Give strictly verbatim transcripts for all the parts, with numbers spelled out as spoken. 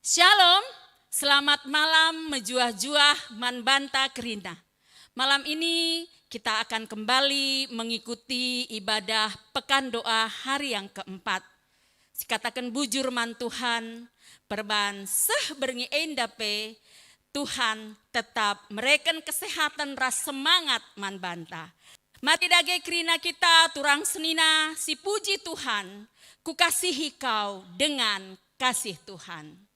Shalom, selamat malam mejuah-juah man banta kerina. Malam ini kita akan kembali mengikuti ibadah Pekan Doa hari yang keempat. Sikataken bujur man Tuhan, perban seh berngi enda pe Tuhan tetap mereken kesehatan ras semangat man banta. Mari dage kerina kita turang senina sipuji Tuhan, kukasihi kau dengan kasih Tuhan.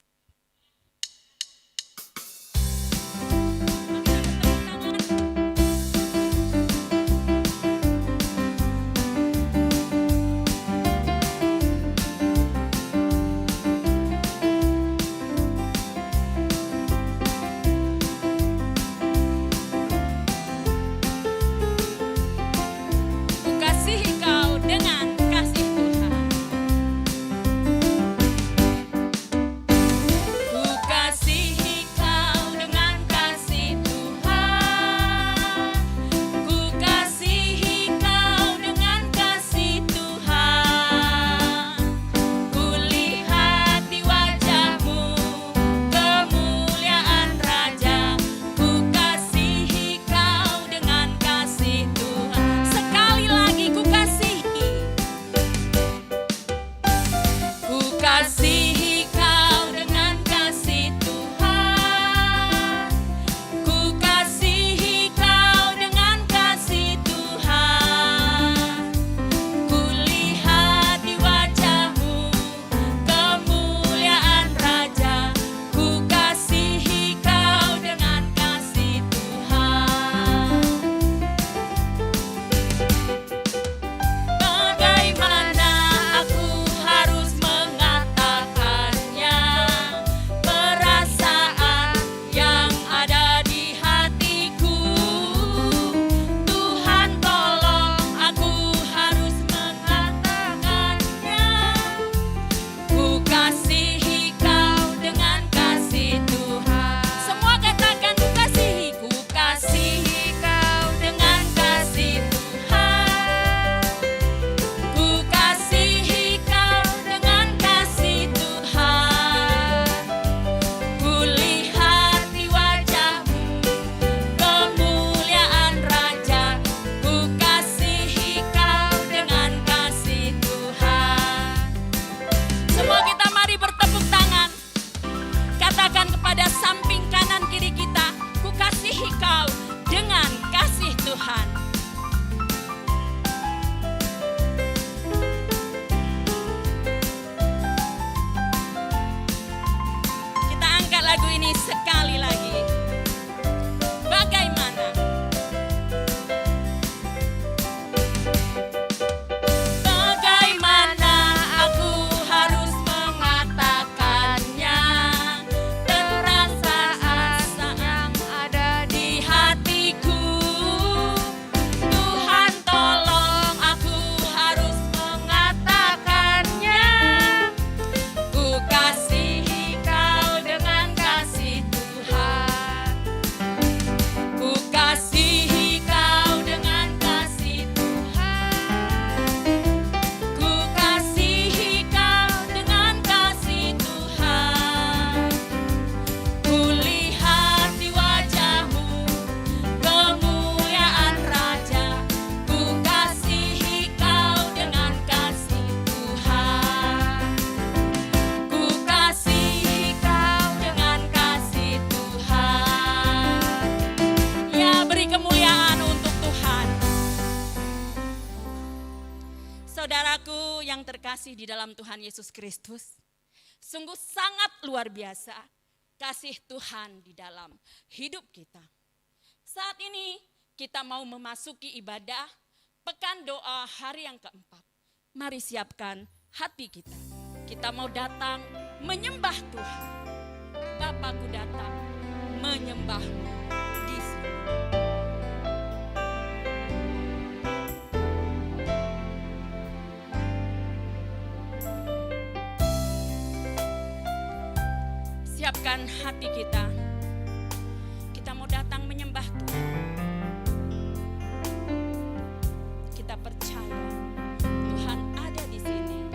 Kukasihi kau dengan kasih Tuhan. Kukasihi kau dengan kasih Tuhan. Kukasihi kau dengan kasih Tuhan. Kulihat di wajahmu kemuliaan Raja. Kukasihi kau dengan kasih Tuhan. Sekali lagi, kukasihi. Kukasihi kau dengan kasih Tuhan. Kukasihi kau dengan kasih Tuhan. Kulihat di wajahmu kemuliaan Raja. Kukasihi kau dengan kasih Tuhan. Bagaimana aku harus mengatakannya? Perasaan yang ada di hatiku. Tuhan, tolong aku harus mengatakannya. Kukasihi kau dengan kasih Tuhan. Semua katakan, kukasihi, kukasihi kau dengan kasih Tuhan. Kukasihi kau dengan kasih Tuhan. Kulihat di wajahmu kemuliaan Raja. Kukasihi kau dengan kasih Tuhan. Semua kita mari bertepuk tangan. Katakan kepada samping kanan kiri kita, "Kukasihi kau dengan kasih Tuhan." Kita angkat lagu ini sekali lagi. Bagaimana? Bagaimana aku harus mengatakannya? Terasa asa yang ada di hatiku. Tuhan, tolong aku harus mengatakannya. Kukasihi kau dengan kasih Tuhan. Kukasihi kau dengan kasih Tuhan. Kukasihi kau dengan kasih Tuhan. Kulihat di wajahmu kemuliaan Raja. Kukasihi kau dengan kasih Tuhan. Kukasihi kau dengan kasih Tuhan. Ya, beri kemuliaan untuk Tuhan. Saudaraku yang terkasih di dalam Tuhan Yesus Kristus, sungguh sangat luar biasa kasih Tuhan di dalam hidup kita. Saat ini kita mau memasuki ibadah Pekan Doa hari yang keempat. Mari siapkan hati kita. Kita mau datang menyembah Tuhan. Bapa, ku datang menyembah-Mu di sini. Siapkan hati kita. Kita mau datang menyembah Tuhan. Kita percaya Tuhan ada di sini.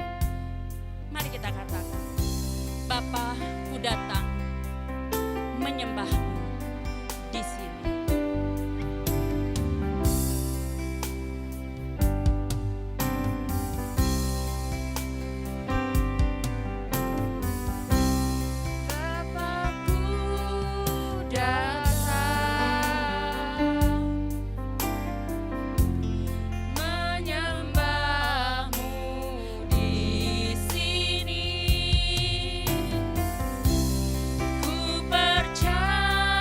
Mari kita katakan, "Bapa, ku datang menyembahmu di sini. Bapa, ku datang menyembahmu di sini. Ku percaya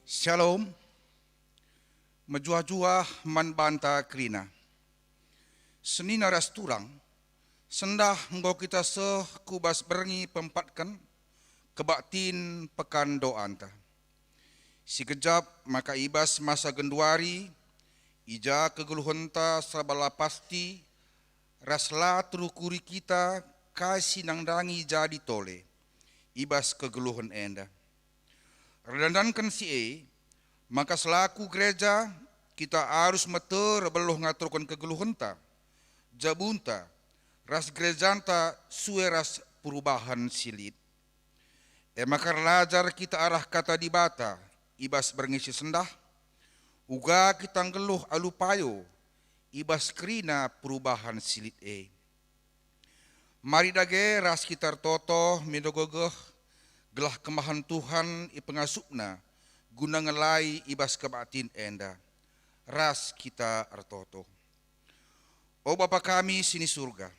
Shalom. Mejuah-juah man banta kerina. Senina ras turang, sendah enggo kita seh ku bas berngi peempatken kebaktin pekan doanta. Sigejap maka i bas masa genduari, i ja kegeluhenta serba la pasti, ras la terukuri kita kai si nandangi jadi tole i bas kegeluhen enda. Erdandanken si e, maka selaku gereja, kita arus meter beluh ngaturken kegeluhenta, jabunta, ras gerejanta sue ras perubahen si lit. E maka erlajar kita arah Kata Dibata i bas berngi si sendah, uga kita nggeluh alu payo i bas kerina perubahen si lit e. Mari dage ras kita ertoto mindo gegeh, gelah kemahen Tuhan ipengasupNa guna ngelai i bas kebaktin enda. Ras kita ertoto. O Bapa kami si ni Surga,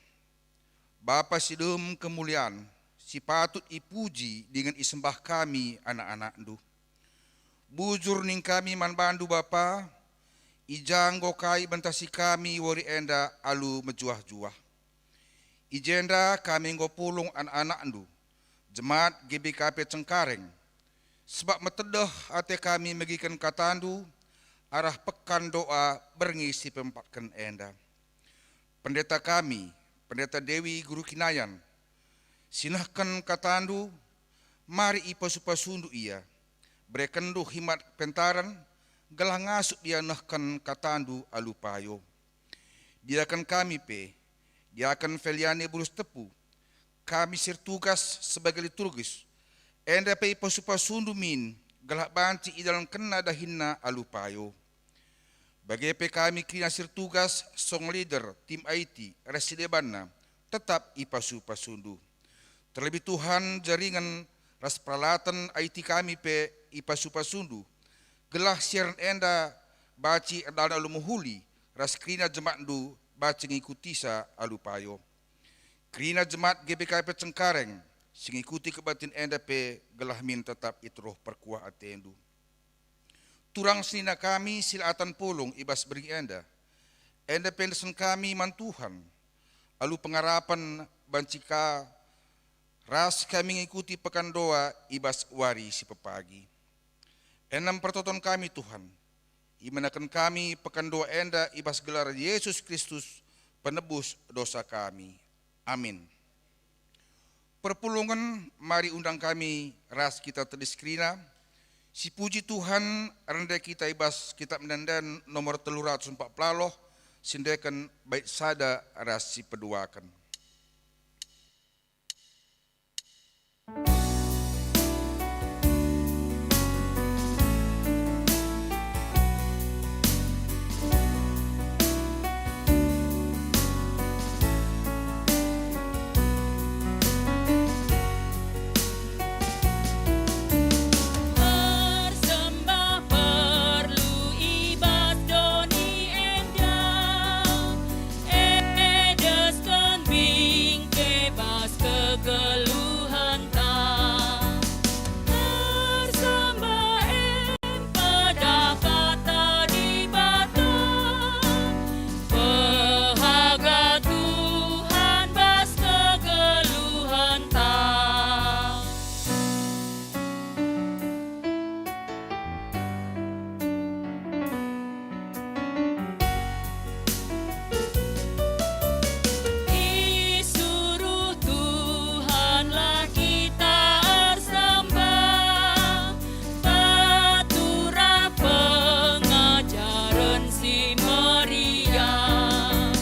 Bapa si dem kemulian, si patut ipuji dingen isembah kami anak-anakNdu. Bujur ning kami man baNdu Bapa, i ja enggo Kam ibentasi kami wari enda alu mejuah-juah. I jenda kami enggo pulung anak-anakNdu, jemaat G B K P Cengkareng, sebab metedeh ate kami megiken kataNdu arah pekan doa berngi si peempatken enda. Pendeta kami, Pendeta Dewi Guru Kinayan, si nehken kataNdu, mari ipasu-pasuNdu ia. BerekenNdu himat pentaren, gelah ngasup ia nehken kataNdu alu payo. Diaken kami pe, Diaken Feliani Burus Tepu, kami si ertugas sebagai liturgis, enda pe ipasu-pasuNdu min, gelah banci idalankenna dahinna alu payo. Bage pe kami kerina si ertugas, song leader, tim I T, ras si debanna, tetap ipasu-pasuNdu. Terlebih Tuhan, jaringan ras peralatan I T kami pe ipasu-pasuNdu, gelah siaren enda banci erdalan alu mehuli ras kerina jemaatNdu banci ngikutisa alu payo. Kerina jemaat G B K P Cengkareng si ngikuti kebaktin enda pe gelah min tetap iteruh perkuah ateNdu. Turang senina kami si la atan pulung i bas berngi enda, enda pe ndarsen kami man Tuhan, alu pengarapen banci ka ras kami ngikuti pekan doa i bas wari si pepagi. Enem pertoton kami, Tuhan, ibenaken kami pekan doa enda i bas gelar Yesus Kristus, Penebus dosa kami. Amin. Perpulungen, mari undang kami ras kita tedis kerina. Sipuji Tuhan, rende kita i bas Kitab Ende-enden nomor telu ratus empat puluh, sindeken bait sada ras si peduaken. Ersembah perlu i bas doni enda, edesken bingke bas kegeluhenta. Ersembah em pedah kata Dibata, pehaga Tuhan bas kegeluhenta. Isuruh Tuhanlah kita ersembah, tatura pengajaren si meriah.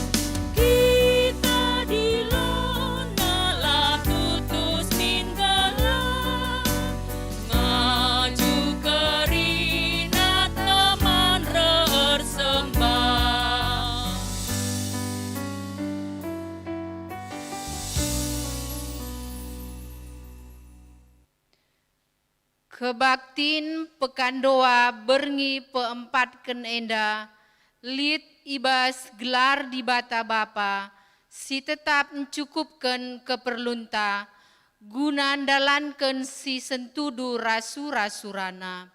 Kita dilona la tutus min gelah, ngaju kerina teman ersembah. Kebaktin pekan doa berngi peempatken enda lit i bas gelar Dibata Bapa si tetap ncukupken keperlunta guna ndalanken si sentudu ras sura-suraNa.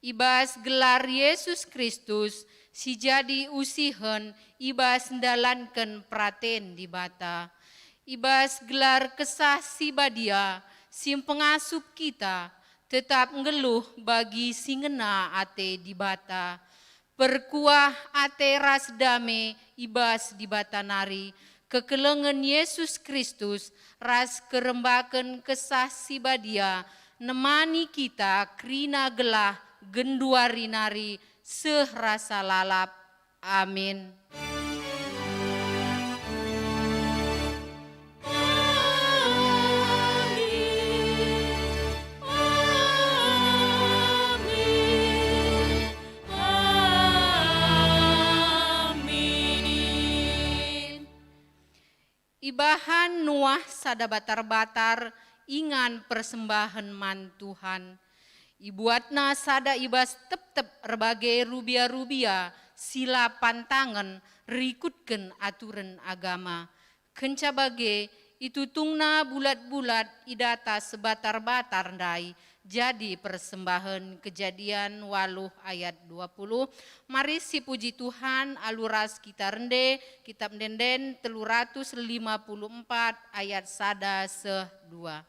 I bas gelar Yesus Kristus, si jadi usihen i bas ndalanken peraten Dibata. I bas gelar Kesah Si Badia, si mpengasup kita, tetap nggeluh bagi si ngena ate Dibata. Perkuah ate ras dame i bas Dibata nari, kekelengen Yesus Kristus ras kerembaken Kesah Si Badia nemani kita kerina gelah genduari nari seh rasa lalap. Amin. Amin. Amin. Amin. Ibahan Nuah sada batar-batar ingan persembahen man Tuhan. Ibuatna sada i bas tep-tep erbage rubia-rubia si la pantangen rikutken aturen agama. Kenca bage, itutungna bulat-bulat i datas batar-batar ndai jadi persembahen. Kejadian waluh ayat dua puluh. Mari sipuji Tuhan alu ras kita rende Kitab Ende-enden telu ratus lima puluh empat ayat sada seh dua.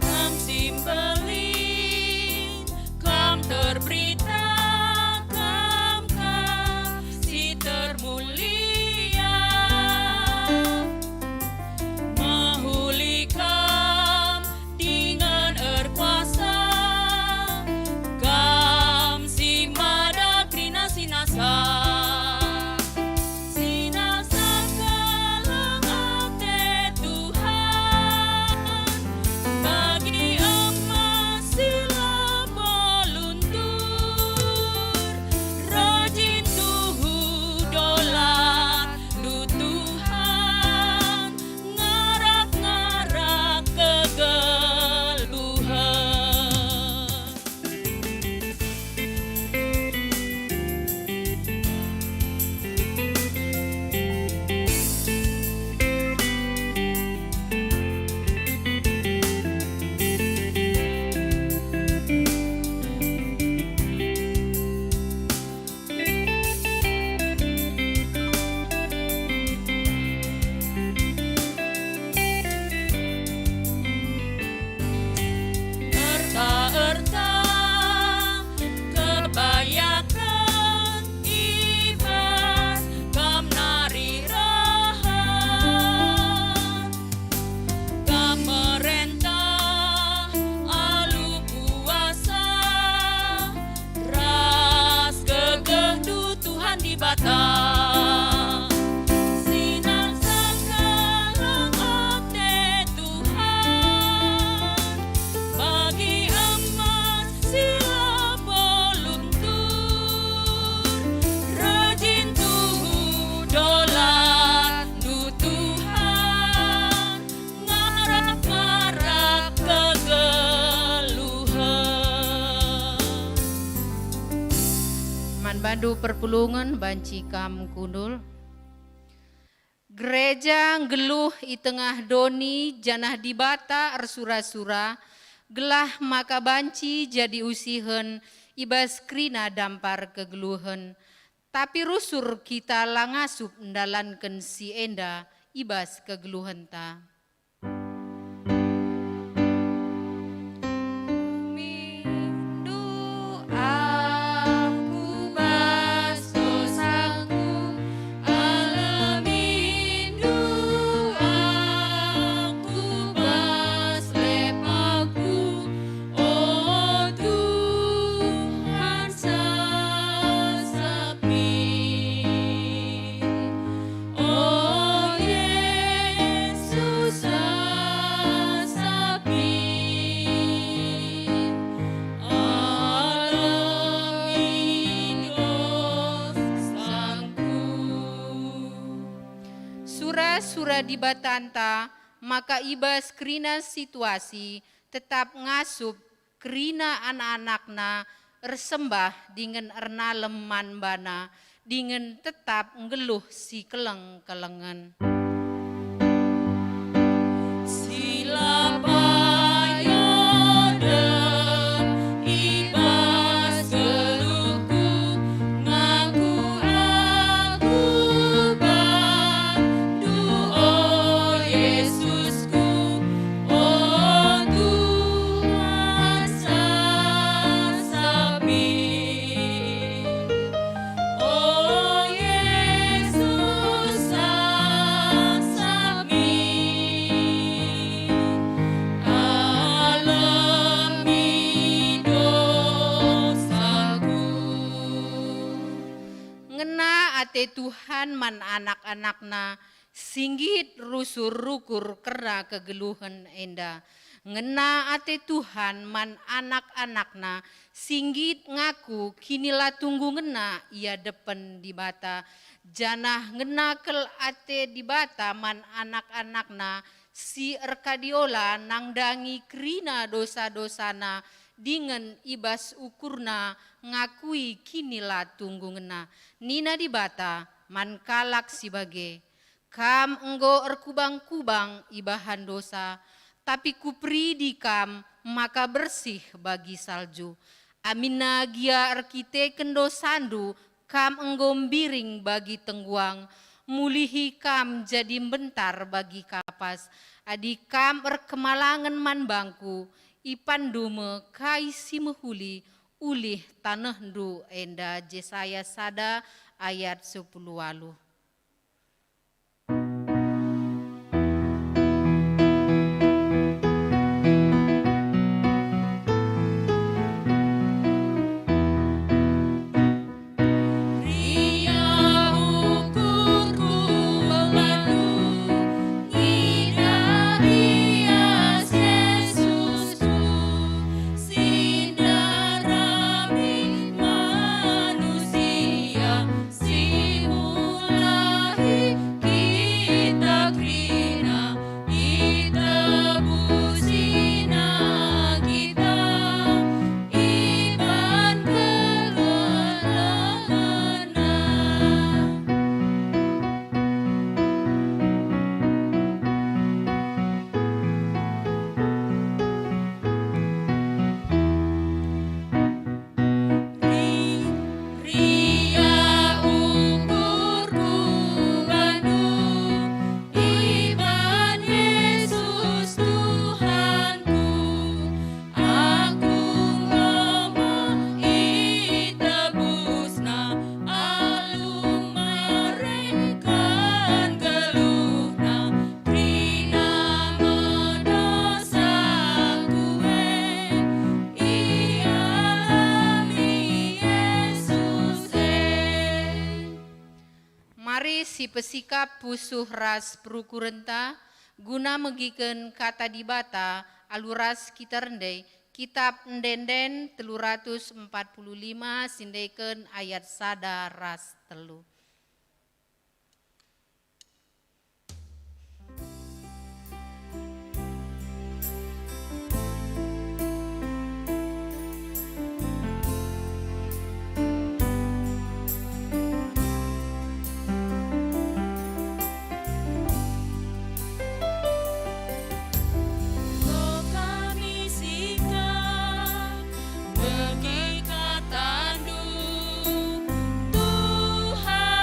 Kam si mbelin, kam terberita, kam, kam si termulia. Mehuli kam dingen erkuasa, kam si mada kerina si nasa. Si nasa keleng ate Tuhan, bagi emas si labo luntur, rajin tuhu dolanNdu Tuhan, ngarak-ngarak kegeluhen. Erta-erta kebayaken i bas Kam nari rehat. Kam merentah alu kuasa ras kegehndu Tuhan Dibata. Sinang sekalak ate Tuhan, bagi emas si labo luntur, rajin tuhu dolanNdu Tuhan, ngarak-ngarak kegeluhen. Man bandu perpulungen banci kam kundul. Gereja nggeluh i tengah doni janah Dibata ersura-sura, gelah maka banci jadi usihen i bas kerina dampar kegeluhen. Tapi rusur kita la ngasup ndalanken si enda i bas kegeluhenta. Umindu aku bas dosaku, alemindu aku bas lepaku, o Tuhan, sesap min. O Yesus, Dibatanta maka i bas kerina situasi tetap ngasup kerina anak-anakNa ersembah dingen ernalem man baNa, dingen tetap nggeluh sikeleng-kelengen. Si la payah dem i bas geluhku, ngaku aku bandu, o Yesusku, o Tuhan sasap min. O Yesus, sasap min, alemi dosaku. Ngena ate Tuhan man anak-anakNa si nggit rusur rukur kerna kegeluhen enda. Ngena ate Tuhan man anak-anakNa si nggit ngaku kinilatunggungenna i adepen Dibata, janah ngena kal ate Dibata man anak-anakNa si erkadiola nandangi kerina dosa-dosana dingen i bas ukurna ngakui kinilatunggungenna. Nina Dibata man kalak si bage, "Kam enggo erkubang-kubang ibahan dosa, tapi Kuperidi kam maka bersih bagi salju. Aminna gia erkiteken dosandu kam enggo mbiring bagi tengguang, mulihi kam jadi mbentar bagi kapas. Adi kam erkemalangen man bangKu, ipanndu me kai si mehuli ulih tanehndu enda." Jesaya sada ayat sepuluh waluh. Ngidah i bas Yesusku, si ndarami manusia, si mulahi kita kerina, itebusina kita iban kegeluhenNa. Ria ukurku bandu, iban Yesus Tuhanku. Aku enggo me itebusNa, alu mereken geluhNa, kerina me dosaku e, ialemi Yesus e. Mari sipesikap pusuh ras perukurenta guna megiken Kata Dibata alu ras kita rende, Kitap Ende-enden telu ratus empat puluh lima, sindeken ayat sada ras telu. Enggo kami sikap bagi katandu, Tuhan.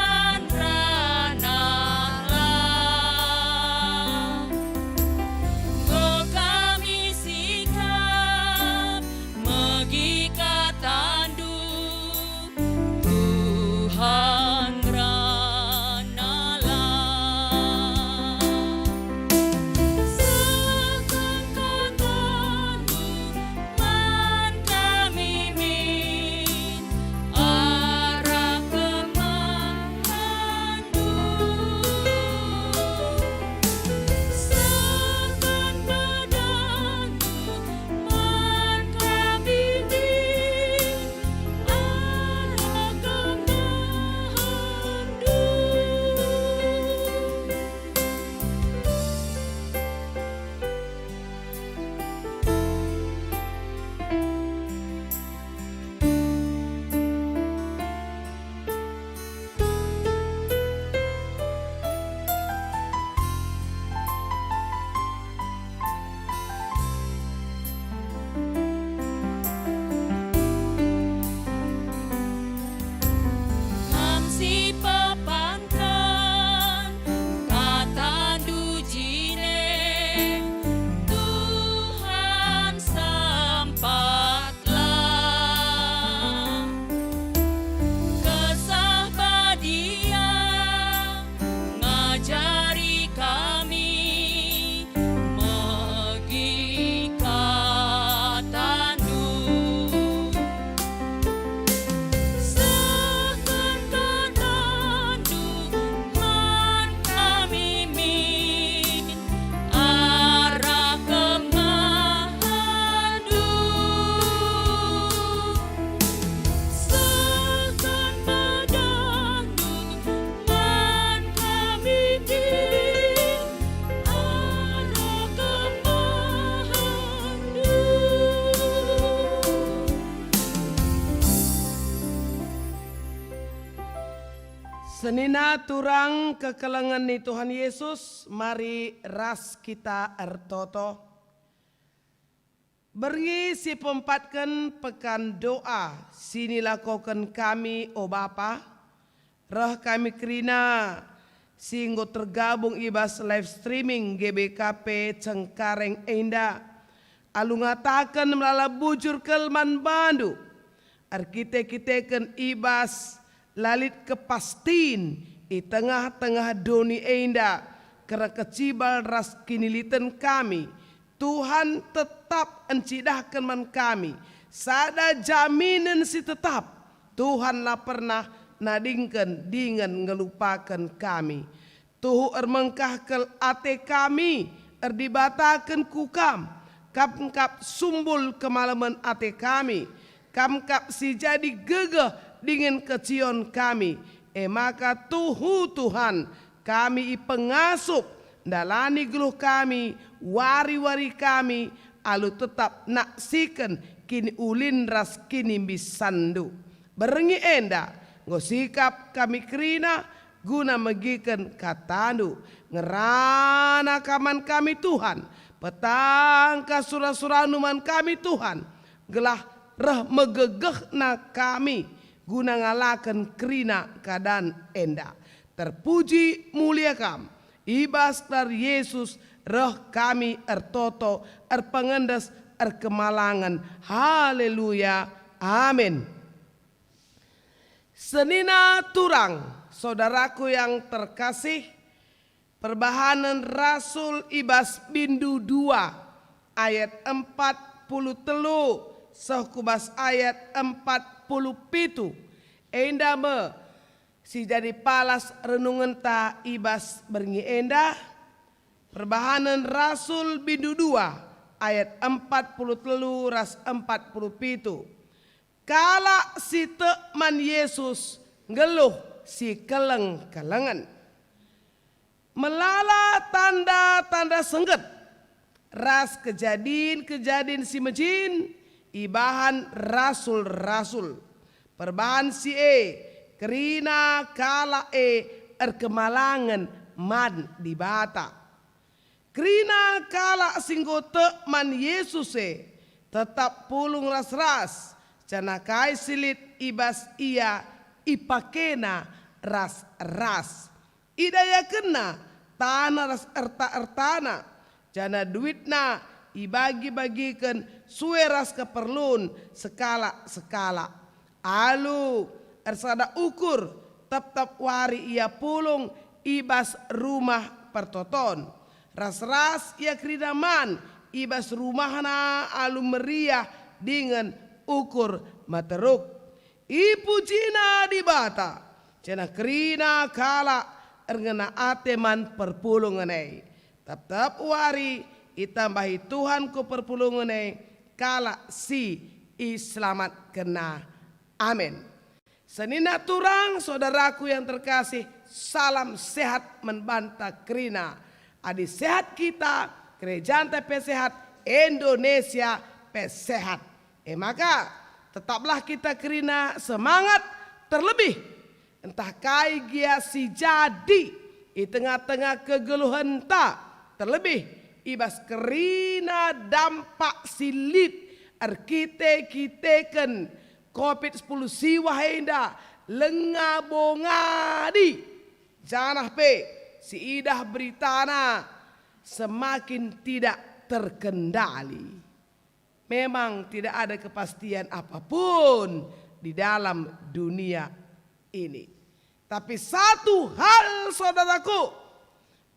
Senina turang kekelengen ni Tuhan Yesus, mari ras kita ertoto. Berngi si peempatken pekan doa si nilakoken kami, o Bapa, reh kami kerina si enggo tergabung i bas live streaming G B K P Cengkareng enda. Alu ngataken melala bujur kal man bandu, erkite-kiteken i bas la lit kepastin i tengah-tengah doni enda, kerna kecibal ras kiniliten kami, Tuhan tetap encidahken man kami sada jaminen si tetap. Tuhan la pernah nadingken dingen ngelupaken kami. Tuhu ermengkah kal ate kami, erdibataken ku Kam. Kam kap sumbul kemalemen ate kami. Kam kap si jadi gegeh dingen kesion kami. E maka tuhu, Tuhan, kami ipengasup ndalani geluh kami, wari-wari kami, alu tetap naksiken kiniulin ras kinimbisanNdu. Berngi enda enggo sikap kami kerina guna megiken kataNdu. Ngerana Kam man kami, Tuhan, petangkas sura-suraNdu man kami, Tuhan, gelah reh megegehna kami guna ngalaken kerina keadan enda. Terpuji mulia Kam. I bas gelar Yesus reh kami ertoto, erpengendes, erkemalangen. Haleluya. Amin. Senina turang, saudaraku yang terkasih, Perbahanen Rasul i bas bindu dua ayat empat puluh telu seh ku bas ayat empat puluh pitu. Enda me si jadi palas renungenta i bas berngi enda. Perbahanen Rasul bindu dua ayat empat puluh telu ras empat puluh pitu. Kalak si tek man Yesus nggeluh si keleng-kelengen. Melala tanda-tanda sengget ras kejadin-kejadin si mejin ibahan rasul-rasul. Perbahan si e, kerina kalak e erkemalangen man Dibata. Kerina kalak si enggo tek man Yesus e tetap pulung ras-ras, janah kai si lit i bas ia ipakena ras-ras. Idayakenna taneh ras erta-ertana, janah duitna ibagi-bagiken sue ras keperlun sekalak-sekalak. Alu ersada ukur, tep-tep wari ia pulung i bas Rumah Pertoton. Ras-ras ia kerina man i bas rumahna alu meriah dingen ukur meteruk. Ipujina Dibata, janah kerina kalak erngena ate man perpulungen e. Tep-tep wari itambahi Tuhan ku perpulungen e kalak si iselamatkenNa. Amin. Senina turang, saudaraku yang terkasih, salam sehat man banta kerina. Adi sehat kita, gerejanta pe sehat, Indonesia pe sehat. E maka, tetaplah kita kerina semangat, terlebih ntah kai gia si jadi i tengah-tengah kegeluhenta, terlebih i bas kerina dampak si lit erkite-kiteken covid sepuluh siwah enda, lenga bongadi, janah pe si idah beritana semakin tidak terkendali. Memang tidak ada kepastian apapun di dalam dunia ini. Tapi satu hal, saudaraku,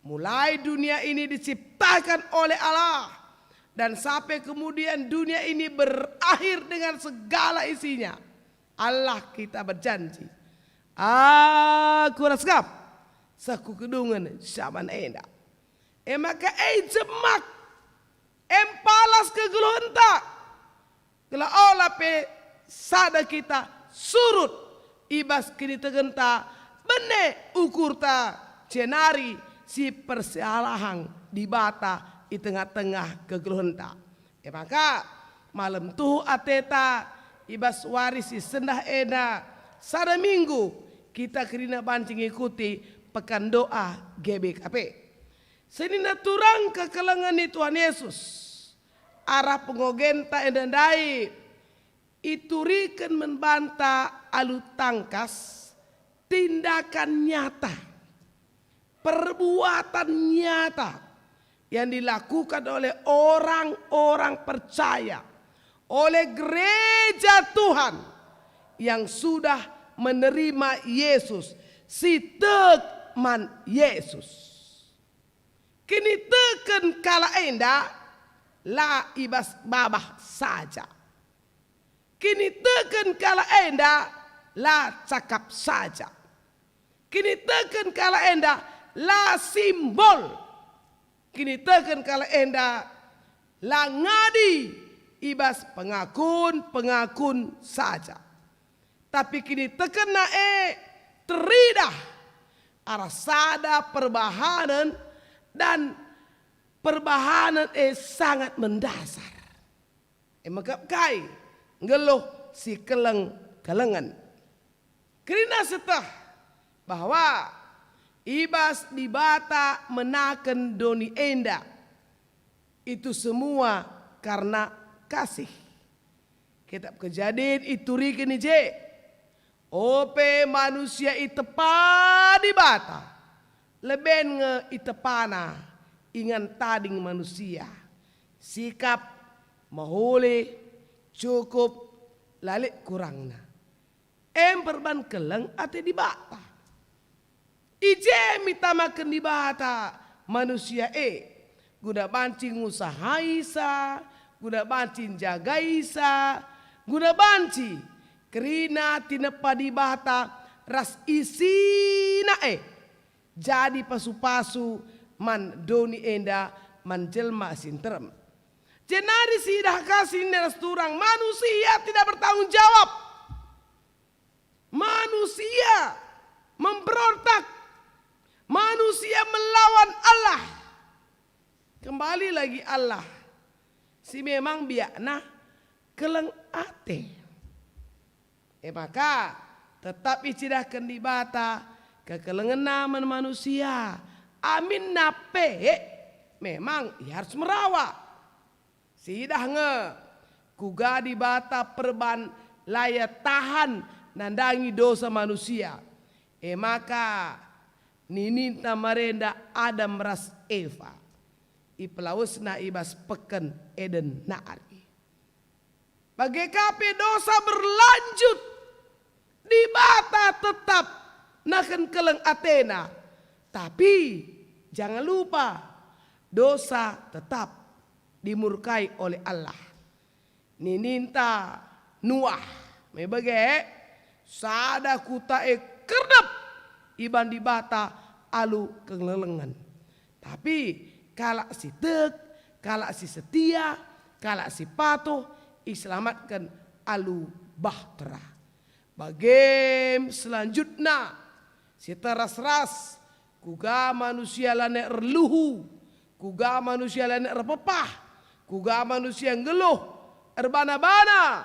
mulai dunia ini diciptakan oleh Allah dan sampai kemudian dunia ini berakhir dengan segala isinya, Allah kita berjanji, "Aku ras kam seh ku kedungen jaman enda." E maka e jemak, e mpalas kegeluhenta, gelah ola pe sada kita surut i bas kinitekenta, bene ukurta, jenari si persialahan Dibata i tengah-tengah kegeluhenta. E maka, malem tuhu ateta i bas wari si sendah enda, sada minggu Kita kerina banci ngikuti pekan doa G B K P. Senina turang kekelengen ni Tuhan Yesus, arah pengogenta enda ndai ituriken man banta alu tangkas tindakan nyata, perbuatan nyata yang dilakukan oleh orang-orang percaya, oleh gereja Tuhan yang sudah menerima Yesus, si tek man Yesus. Kiniteken kalak enda la i bas babah saja. Kiniteken kalak enda la cakap saja. Kiniteken kalak enda la simbol. Kiniteken kalak enda la ngadi i bas pengakun-pengakun saja. Tapi kinitekenna e teridah arah sada perbahanen, dan perbahanen e sangat mendasar. E mekap kai nggeluh si keleng-kelengen. Kerina seteh bahwa i bas Dibata menaken doni enda, itu semua karena kasih. Kitab Kejadin ituriken i je, ope manusia itepa Dibata, leben nge itepana ingan tading manusia, sikap, mehuli, cukup, la lit kurangna. Em perban keleng ate Dibata. I je mitamaken Dibata manusia e, guna banci ngusahaisa, guna banci njagaisa, guna banci kerina tinepa Dibata ras isina e jadi pasu-pasu man doni enda man jelma si nterem. Jenari siidah ka si nina ras turang, manusia tidak bertanggung jawab. Manusia memberontak. Manusia melawan Allah. Kembali lagi Allah, si memang biakna keleng ate. E maka, tetap icidahken Dibata kekelengenna man manusia. Aminna pe memang ia harus merawa. Siidah nge, kuga Dibata perban la ia tahan nandangi dosa manusia. E maka, nininta marenda Adam ras Eva, ipelawesna i bas peken Eden nari. Bage ka pe dosa berlanjut, Dibata tetap naken keleng atena. Tapi jangan lupa, dosa tetap dimurkai oleh Allah. Nininta Nuah me bage, sada kuta e kerdep iban Dibata alu kekelengen. Tapi kalak si tek, kalak si setia, kalak si patuh iselamatken alu bahtera. Bagem selanjutna, si teras-ras, kuga manusia lanai erluhu, kuga manusia lanai erpepah, kuga manusia nggeluh erbana-bana.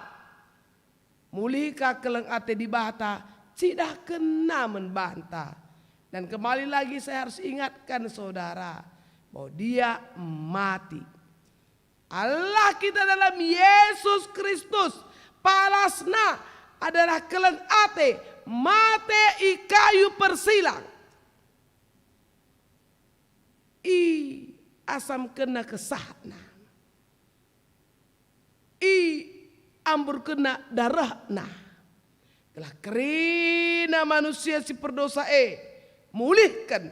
Mulihka keleng ate Dibata cidahkenna man banta. Dan kembali lagi saya harus ingatkan saudara, bahwa Dia mati. Allah kita dalam Yesus Kristus, palasna adalah keleng ate, mate i kayu persilang. Iasamkenna kesahna. Iamburkenna darehna. Gelah kerina manusia si perdosa e mulihken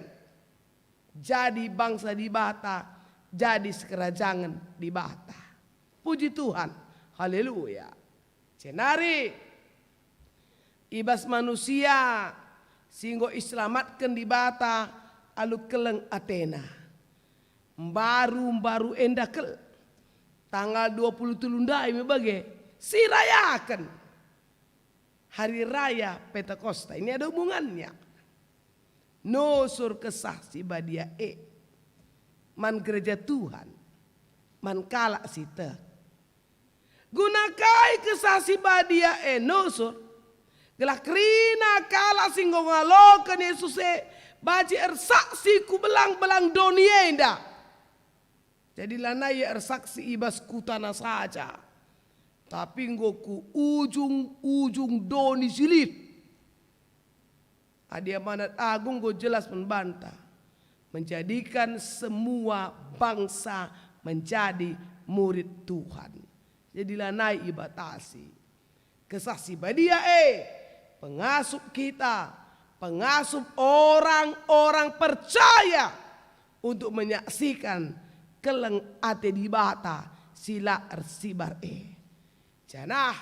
jadi bangsa Dibata, jadi sikerajangen Dibata. Puji Tuhan. Haleluya. Jenari, i bas manusia si enggo iselamatken Dibata alu keleng atena. Mbaru-mbaru enda kal, tanggal dua puluh telu ndai me bage, sirayaken Hari Raya Pentakosta. Ini ada hubungannya. Nusur Kesah Si Badia e man gereja Tuhan, man kalak si tek. Guna kai Kesah Si Badia e nusur? Gelah kerina kalak si enggo ngaloken Yesus e banci ersaksi ku belang-belang doni enda. Jadi lanai ia ersaksi i bas kutana saja, tapi enggo ku ujung-ujung doni si lit. Adi amanat agung enggo jelas man banta, menjadikan semua bangsa menjadi murid Tuhan. Jadi lanai ibatasi. Kesah Si Badia e pengasup kita, pengasup orang-orang percaya untuk menyaksikan keleng ate Dibata si la ersibar e. Janah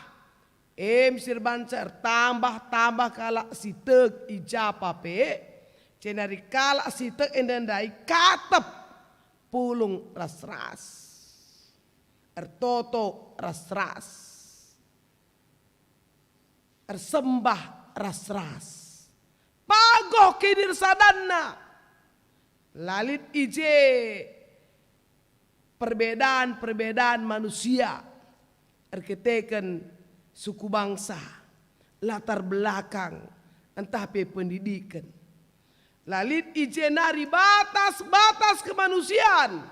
e me si erbanca ertambah-tambah kalak si tek i japa pe, jenari kalak si tek enda ndai katep pulung ras-ras, ertoto ras-ras, ersembah ras-ras. Pagoh kinirsadanna. La lit i je perbedaan-perbedaan manusia erkiteken suku bangsa, latar belakang, ntah pe pendidiken. La lit i je nari batas-batas kemanusian.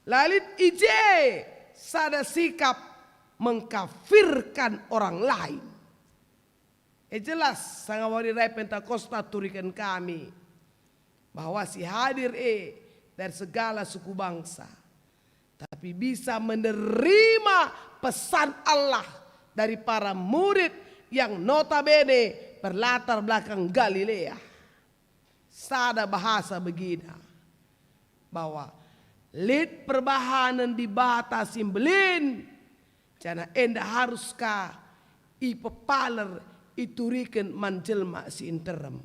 La lit i je sada sikap mengkafirkan orang lain. E jelas, sanga wari rai Pentakosta turiken kami bahwa si hadir e dari segala suku bangsa, tapi bisa menerima pesan Allah dari para murid yang notabene berlatar belakang Galilea. Sada bahasa begina, bahwa lit perbahanen Dibata si mbelin, janah enda harus ka ipepaler, ituriken man jelma si nterem.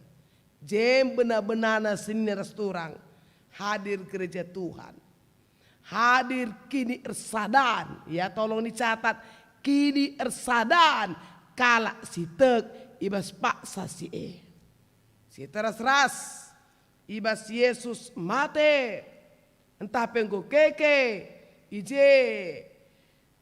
Jem bena-benana senina ras turang hadir gereja Tuhan. Hadir kiniersadan, ya, tolong dicatat, kiniersadan kalak si tek i bas paksa si e. Si teras-ras i bas Yesus mate, ntah pe enggo keke, i je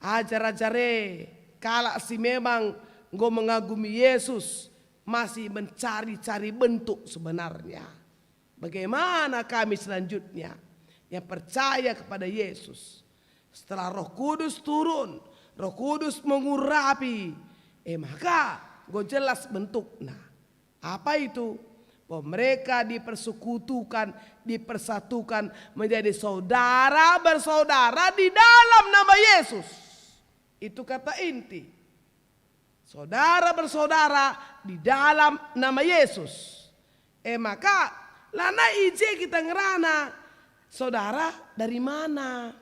ajar-ajar e, kalak si memang enggo mengagumi Yesus, masih mencari-cari bentuk sebenarnya. Bagaimana kami selanjutnya yang percaya kepada Yesus? Setelah Roh Kudus turun, Roh Kudus mengurapi, e maka enggo jelas bentukna. Apa itu? Bahwa mereka dipersekutukan, dipersatukan menjadi saudara bersaudara di dalam nama Yesus. Itu kata inti. Saudara bersaudara di dalam nama Yesus. E maka, lanai i je kita ngerana. Saudara dari mana?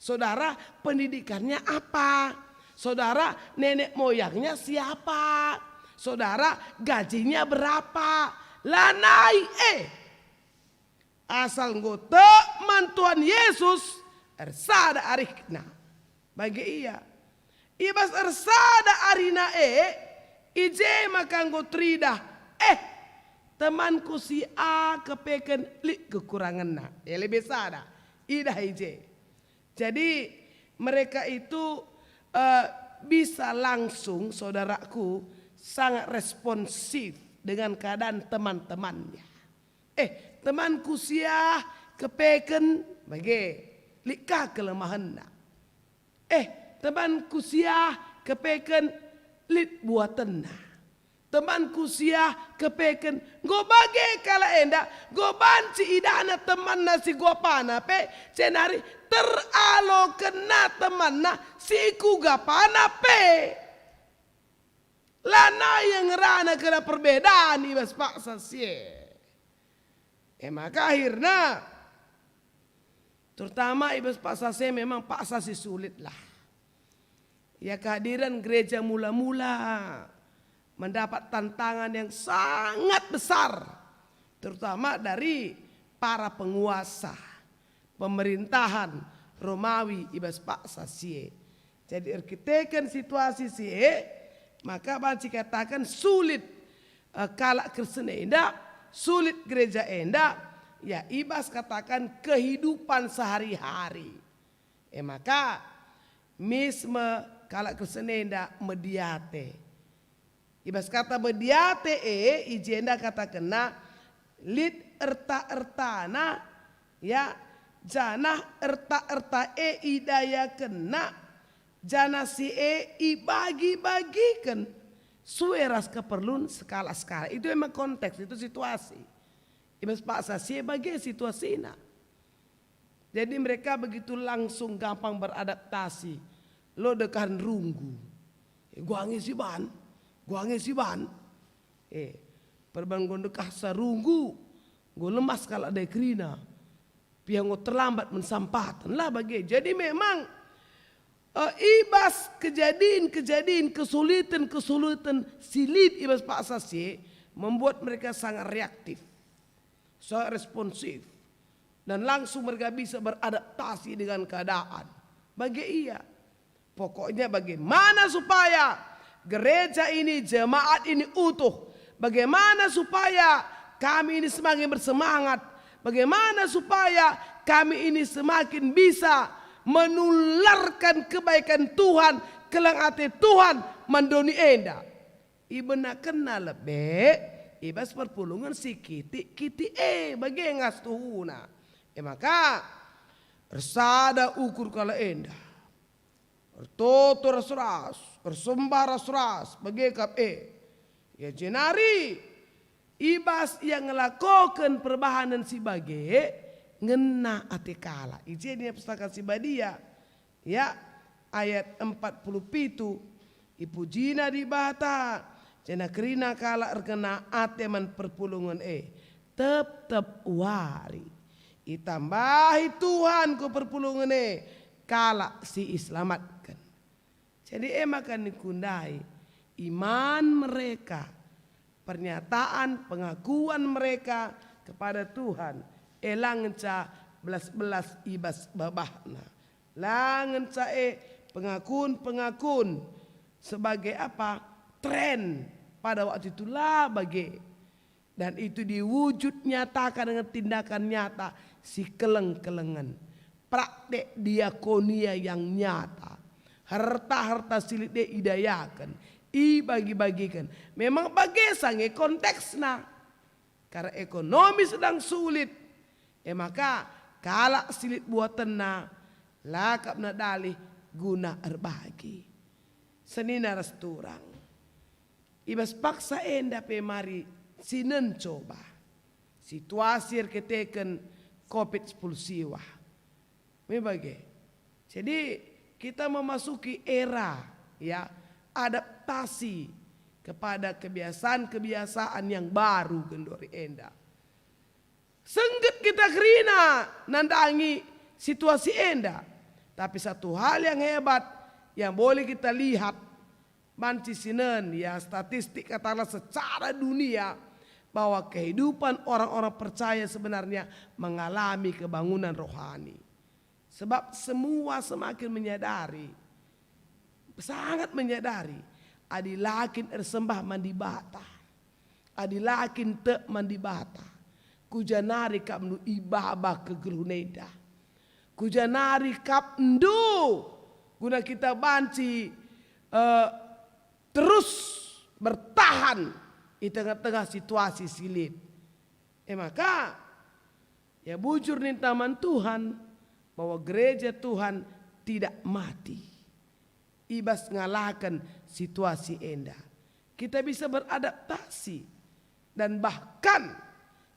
Saudara pendidikannya apa? Saudara nenek moyangnya siapa? Saudara gajinya berapa? Lanai e. Asal enggo tek man Tuhan Yesus, ersada arihna. Bage ia. I bas ersada arihna e, i je maka enggo teridah, eh, temanku si A kepeken lit kekurangenna. Ya, lebe sada. Idah i je. Jadi, mereka itu, eh, bisa langsung, saudaraku, sangat responsif dengan keadaan teman-temannya. Eh, temanku si ah kepeken bage, lit ka kelemahenna. Eh, temanku si ah kepeken lit buatenna. Temanku si ah kepeken, enggo bage kalak enda, enggo banci idahna temanna si guapana pe, jenari teralokenna temanna si kugapana pe. Lanai ia ngerana kena perbedaan i bas paksa si e. E maka akhirna, terutama i bas paksa si e memang paksa si sulit lah. Ya, kehadiran gereja mula-mula mendapat tantangan yang sangat besar, terutama dari para penguasa pemerintahan Romawi i bas paksa si e. Jadi, erkiteken situasi si e, maka banci kataken sulit, eh, kalak Kristen enda, sulit gereja enda, ya, i bas kataken kehidupan sehari-hari. E maka, mis me kalak Kristen enda mediate. I bas kata mediate e, i jenda katakenna lit erta-ertana, ya, janah erta-erta e idayakenna, janah si e ibagi-bagiken sue ras keperlun sekalak-sekalak. Itu emang konteks, itu situasi. I bas paksa si e bage situasina. Jadi mereka begitu langsung gampang beradaptasi. Lo dekahen runggu. Eh, gua nge si ban, gua nge si ban. Eh, perban enggo dekah sa runggu, enggo lemas kalak ndai kerina. Piga enggo terlambat mensampaten lah bage. Jadi memang, eh, i bas kejadin-kejadin, kesulitan-kesulitan si lit i bas paksa si e membuat mereka sangat reaktif, sangat responsif, dan langsung mereka bisa beradaptasi dengan keadaan. Bage ia. Pokoknya bagaimana supaya gereja ini, jemaat ini utuh, bagaimana supaya kami ini semakin bersemangat, bagaimana supaya kami ini semakin bisa menularkan kebaikan Tuhan, keleng ate Tuhan man doni enda. Ibenakenna lebe i bas perpulungen si kitik-kitik e, bage nge tuhuna. E maka, ersada ukur kalak enda, ertoto ras-ras, ersembah ras-ras, bage kap e. Ia jenari, i bas ia ngelakoken perbahanen si bage, ngena ate kalak. I je nina Pustaka Si Badia, ya, ayat empat puluh pitu, "Ipujina Dibata, janah kerina kalak erkena ate man perpulungen e. Tep-tep wari itambahi Tuhan ku perpulungen e kalak si iselamatken." Jadi e maka ningku ndai, iman mereka, pernyataan pengakuan mereka kepada Tuhan, e la ngenca belas-belas i bas babahna. La ngenca e pengakun-pengakun sebagai apa? Tren pada waktu itu la bage. Dan itu diwujud nyatakan dengan tindakan nyata si keleng-kelengen. Praktek diakonia yang nyata. Herta-herta si lit e idayaken, ibagi-bagiken. Memang bage sa nge konteksna. Karena ekonomi sedang sulit. E maka kalak si lit buatenna la kap nadalih guna erbagi. Senina ras turang. I bas paksa enda pe mari sinen coba situasi erkiteken covid sepuluh siwah. Me bage. Jadi, kita memasuki era, ya, adaptasi kepada kebiasaan-kebiasaan yang baru genduari enda. Sengget kita kerina nandangi situasi enda. Tapi satu hal yang hebat yang boleh kita lihat, banci sinen, ya, statistik katakanlah secara dunia, bahwa kehidupan orang-orang percaya sebenarnya mengalami kebangunan rohani. Sebab semua semakin menyadari, sangat menyadari, adi la kin ersembah man Dibata, adi la kin tek man Dibata, kujanari kap ndu ibaba kegeluhen enda? Kujanari kap ndu guna kita banci, eh, terus bertahan i tengah-tengah situasi si lit? E maka, ya, bujur ninta man Tuhan bahwa gereja Tuhan tidak mati i bas ngalaken situasi enda. Kita bisa beradaptasi, dan bahkan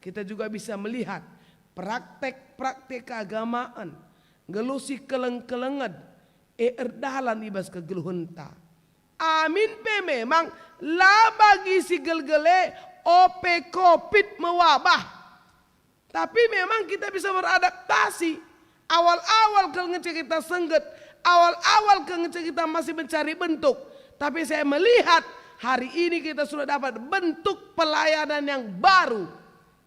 kita juga bisa melihat praktek-praktek keagamaan, nggeluh si keleng-kelengen, e erdalan i bas kegeluhenta. Amin pe memang la bagi si gelgel e ope covid mewabah. Tapi memang kita bisa beradaptasi. Awal-awal kal ngenca kita sengget, awal-awal kal ngenca kita masih mencari bentuk. Tapi saya melihat hari ini kita sudah dapat bentuk pelayanan yang baru.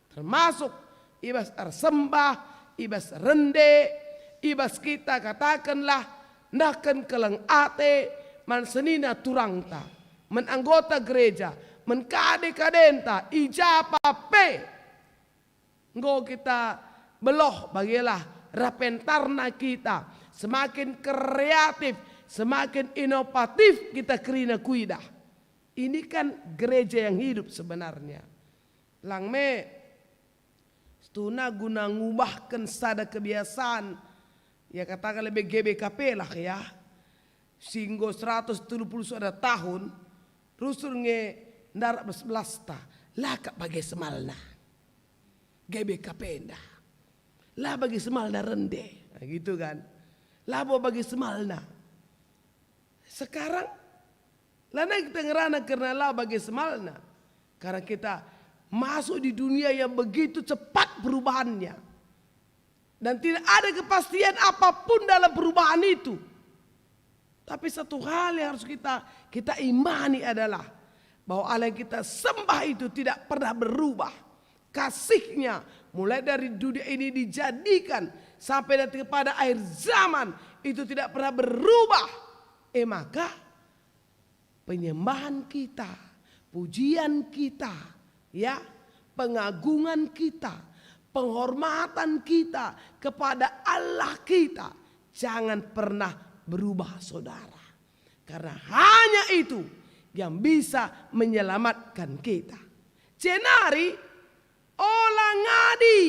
Termasuk i bas ersembah, i bas rende, i bas kita katakenlah nehken keleng ate man senina turangta, man anggota gereja, man kade-kadenta, i ja pe. Enggo kita beloh, bagelah rap pentarna kita, semakin kreatif, semakin inovatif kita kerina kuidah. Ini kan gereja yang hidup sebenarnya. Lang me, setuna guna ngubahken sada kebiasaan, ya, katakan lebe G B K P lah, ya. Si enggo seratus telu puluh sada tahun, rusur nge ndarat bas belasta, la kap bage semalna. G B K P enda. La bage semalna rende. Nah, gitu kan. Labo bage semalna. Sekarang, lanai kita ngerana kerna la bage semalna. Karena kita masuk di dunia yang begitu cepat perubahannya. Dan tidak ada kepastian apapun dalam perubahan itu. Tapi satu hal yang harus kita, kita imani adalah bahwa Allah yang kita sembah itu tidak pernah berubah. Kasih-Nya mulai dari dunia ini dijadikan sampai nanti kepada akhir zaman itu tidak pernah berubah. Eh, maka penyembahan kita, pujian kita, ya, pengagungan kita, penghormatan kita kepada Allah kita, jangan pernah berubah, saudara. Karena hanya itu yang bisa menyelamatkan kita. Jenari, ola ngadi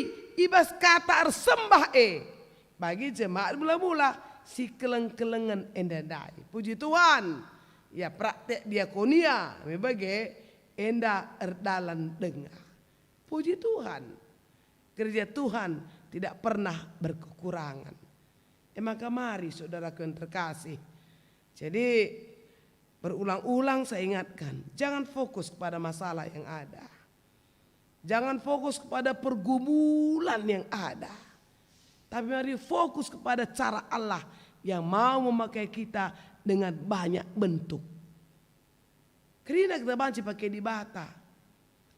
i bas kata ersembah e bagi jemaat mula-mula si keleng-kelengen enda ndai. Puji Tuhan, ya, praktek diakonia me bage enda erdalan denga. Puji Tuhan, gereja Tuhan tidak pernah berkekurangan. E maka mari, saudaraku yang terkasih. Jadi, berulang-ulang saya ingatkan, jangan fokus kepada masalah yang ada. Jangan fokus kepada pergumulan yang ada. Tapi mari fokus kepada cara Allah yang mau memakai kita dengan banyak bentuk. Kerina kita banci pake Dibata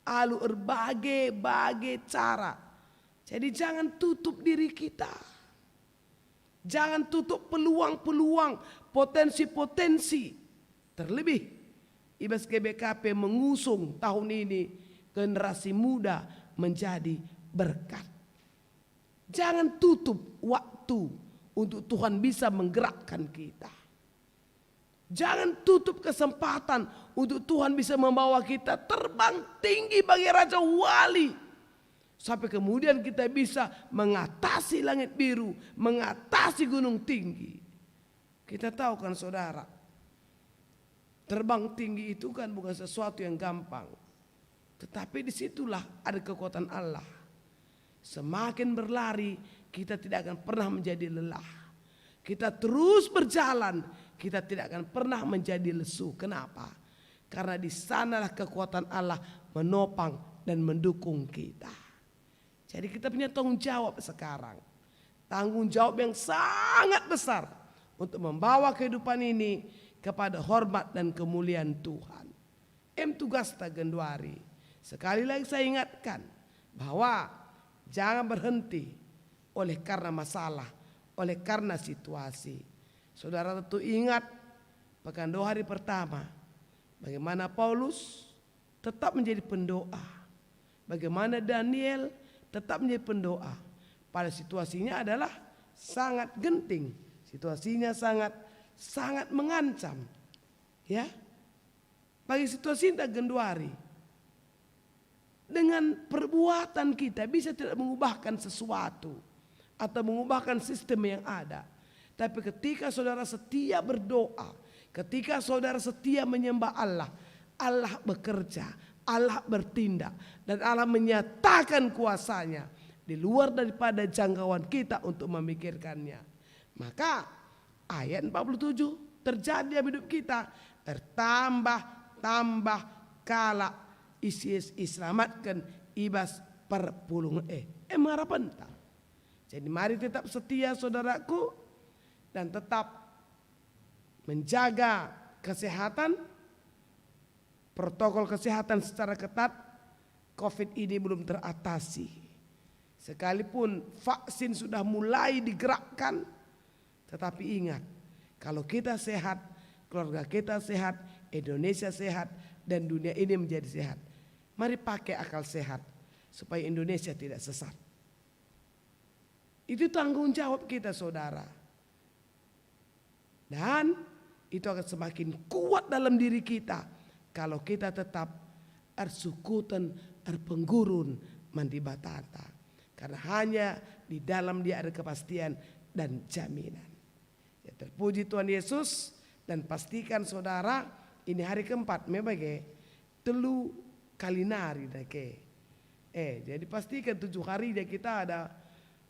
alu erbage-bage cara. Jadi jangan tutup diri kita. Jangan tutup peluang-peluang, potensi-potensi. Terlebih, i bas G B K P mengusung tahun ini generasi muda menjadi berkat. Jangan tutup waktu untuk Tuhan bisa menggerakkan kita. Jangan tutup kesempatan untuk Tuhan bisa membawa kita terbang tinggi bagi Raja Wali. Sampai kemudian kita bisa mengatasi langit biru, mengatasi gunung tinggi. Kita tahu kan, saudara, terbang tinggi itu kan bukan sesuatu yang gampang. Tetapi di situlah ada kekuatan Allah. Semakin berlari, kita tidak akan pernah menjadi lelah. Kita terus berjalan, kita tidak akan pernah menjadi lesu. Kenapa? Karena di sanalah kekuatan Allah menopang dan mendukung kita. Jadi kita punya tanggung jawab sekarang. Tanggung jawab yang sangat besar untuk membawa kehidupan ini kepada hormat dan kemuliaan Tuhan. Em tugasta genduari. Sekali lagi saya ingatkan bahwa jangan berhenti oleh karena masalah, oleh karena situasi. Saudara tentu ingat pekan dua hari pertama, bagaimana Paulus tetap menjadi pendoa. Bagaimana Daniel tetap menjadi pendoa. Pada situasinya adalah sangat genting. Situasinya sangat, sangat mengancam. Ya. Bagi situasi enda genduari. Dengan perbuatan kita bisa tidak mengubahkan sesuatu atau mengubahkan sistem yang ada. Tapi ketika saudara setia berdoa, ketika saudara setia menyembah Allah, Allah bekerja, Allah bertindak, dan Allah menyatakan kuasa-Nya di luar daripada jangkauan kita untuk memikirkannya. Maka ayat empat puluh tujuh terjadi dalam hidup kita, ertambah-tambah kalak isi iselamatken i bas perpulungen e. E me harapenta. Jadi mari tetap setia, saudaraku, dan tetap menjaga kesehatan, protokol kesehatan secara ketat. Covid ini belum teratasi. Sekalipun vaksin sudah mulai digerakkan, tetapi ingat, kalau kita sehat, keluarga kita sehat, Indonesia sehat, dan dunia ini menjadi sehat. Mari pakai akal sehat supaya Indonesia tidak sesat. Itu tanggung jawab kita, saudara. Dan itu akan semakin kuat dalam diri kita. Kalau kita tetap ersukuten, erpenggurun man Dibatanta. Karena hanya di dalam Dia ada kepastian dan jaminan. Ya, terpuji Tuhan Yesus, dan pastikan saudara, ini hari keempat, me bage telu kali nari dage. Eh, jadi pastikan tujuh hari ja kita ada,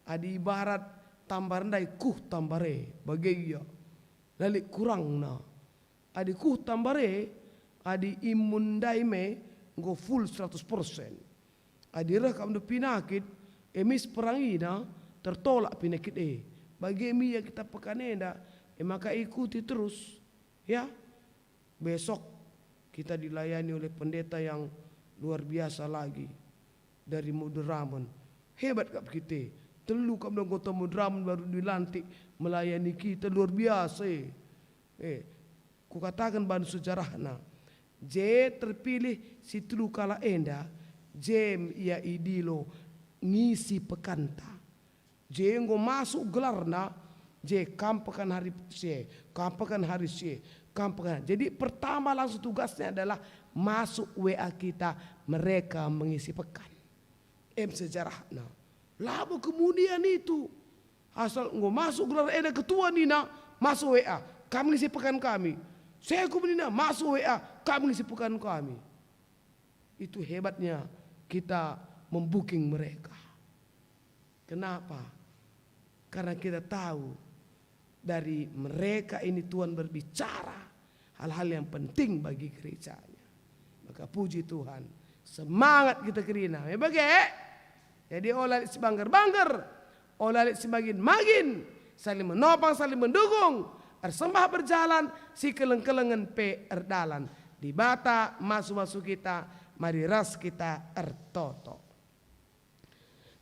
adi ibarat tambar ndai kuh tambar e, bage ia. La lit kurangna. Adi kuh tambar e, adi imun ndai me enggo full seratus persen. Adi reh kam ndu pinakit, e mis perangina, tertolak pinakit e. Bage me ia kita pekan enda, e maka ikuti terus, ya. Besok kita dilayani oleh pendeta yang luar biasa lagi dari Moderamen. Hebat kap kita. Telu kap anggota Moderamen baru dilantik melayani kita, luar biasa e. Eh, kukataken bandu sejarahna. Je terpilih si telu kalak enda, je me ia idilo ngisi pekanta. Je enggo masuk gelarna, je kam pekan hari si e, kam pekan hari si e, kam pekan. Jadi pertama langsung tugasnya adalah masuk W A kita mereka mengisi pekan. Em sejarahna. Labo kemudian itu. Asal enggo masuk gelar enda ketua nina, masuk W A, kam ngisi pekan kami. Sekum nina, masuk W A, kam ngisi pekan kami. Itu hebatnya kita membuking mereka. Kenapa? Karena kita tahu dari mereka ini Tuhan berbicara hal-hal yang penting bagi gereja-Nya. Maka puji Tuhan, semangat kita kerina. Ya bage? Jadi ola lit si bangger-bangger, ola lit si magin-magin, saling menopang, saling mendukung, ersembah berjalan, si keleng-kelengen pe erdalan. Dibata masu-masu kita, mari ras kita ertoto.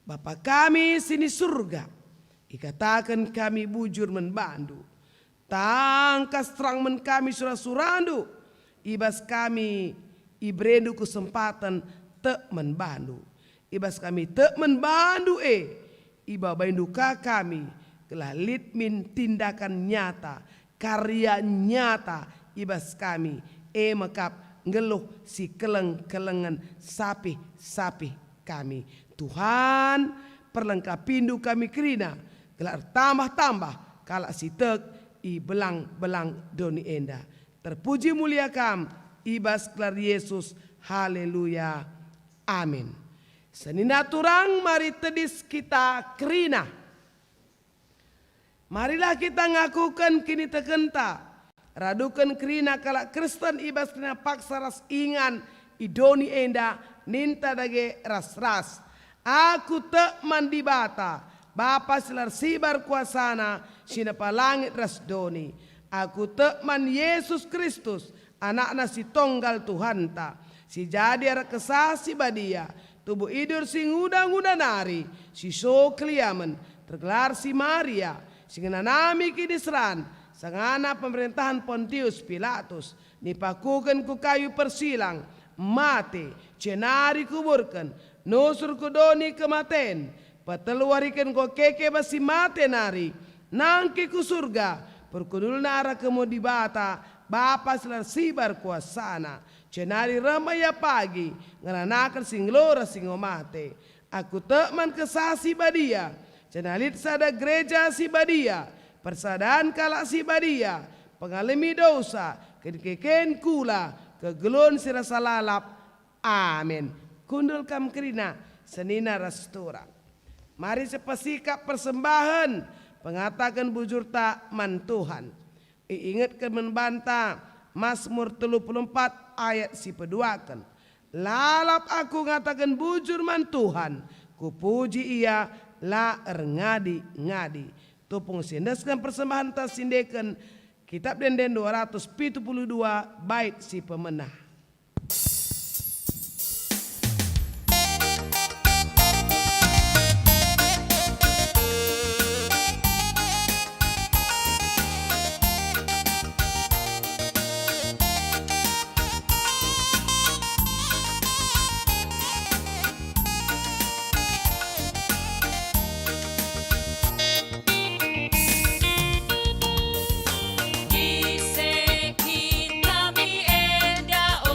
Bapa kami si ni Surga, ikataken kami bujur man bandu. Tangkas terang man kami sura-surandu, i bas kami iberendu kesempaten tek man bandu. I bas kami tek man bandu e, ibabaindu ka kami, gelah lit min tindakan nyata, karya nyata i bas kami, e me kap nggeluh si keleng-kelengen sapih-sapih kami. Tuhan, perlengkapindu kami kerina, gelah ertambah-tambah kalak si tek i belang-belang doni enda. Terpuji mulia Kam, i bas gelar Yesus. Haleluya. Amin. Senina turang, mari tedis kita kerina. Marilah kita ngakuken kinitekenta, raduken kerina kalak Kristen i bas kerina paksa ras ingan i doni enda, ninta dage ras-ras. Aku tek man Dibata, Bapa si la ersibar kuasaNa, si nepa langit ras doni. Aku tek man Yesus Kristus, AnakNa si tonggal Tuhanta, si jadi arah Kesah Si Badia, tubuh idur si nguda-nguda nari, si so keliamen, tergelar si Maria, si ngenanami kiniseran, sangana pemerentahen Pontius Pilatus, nipakuken ku kayu persilang, mate, jenari kuburken, nusur ku doni kematen, petelu wariken enggo keke bas si mate nari, nangkih ku Surga, perkundulna arah kemul Dibata, Bapa si la ersibar kuasaNa. Jenari reh me Ia pagi, ngeranaken si nggeluh ras si enggo mate. Aku tek man Kesah Si Badia, janah lit sada gereja si badia, persadan kalak si badia, pengalemi dosa, keken-keken kula, kegeluhen si rasa lalap. Amin. Kundul kam kerina, senina ras turang. Mari sipesikap persembahen, pengataken bujurta man Tuhan. Iingetken man banta Masmur telu puluh empat ayat si peduaken, "Lalap aku ngataken bujur man Tuhan, kupuji Ia la erngadi-ngadi." Tupung si endesken persembahenta si ndeken, Kitab Ende-enden dua ratus pitu puluh dua, bait si pemena. Ise kita mi enda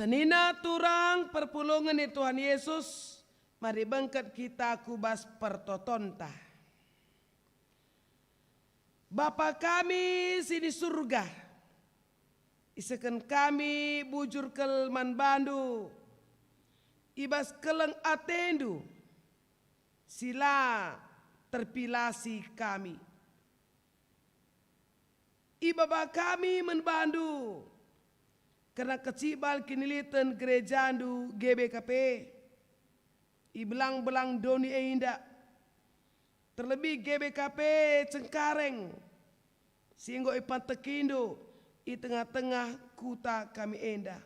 Senina turang perpulungen ni Tuhan Yesus, mari bengket kita ku bas pertotonta. Bapa kami si di Surga, isehken kami bujur kal man baNdu, i bas keleng ateNdu si la terpilasi kami. Ibaba kami man baNdu kerna kecibal kiniliten gerejaNdu G B K P i belang-belang doni enda, terlebih G B K P Cengkareng si enggo ipantekiNdu i tengah-tengah kuta kami enda.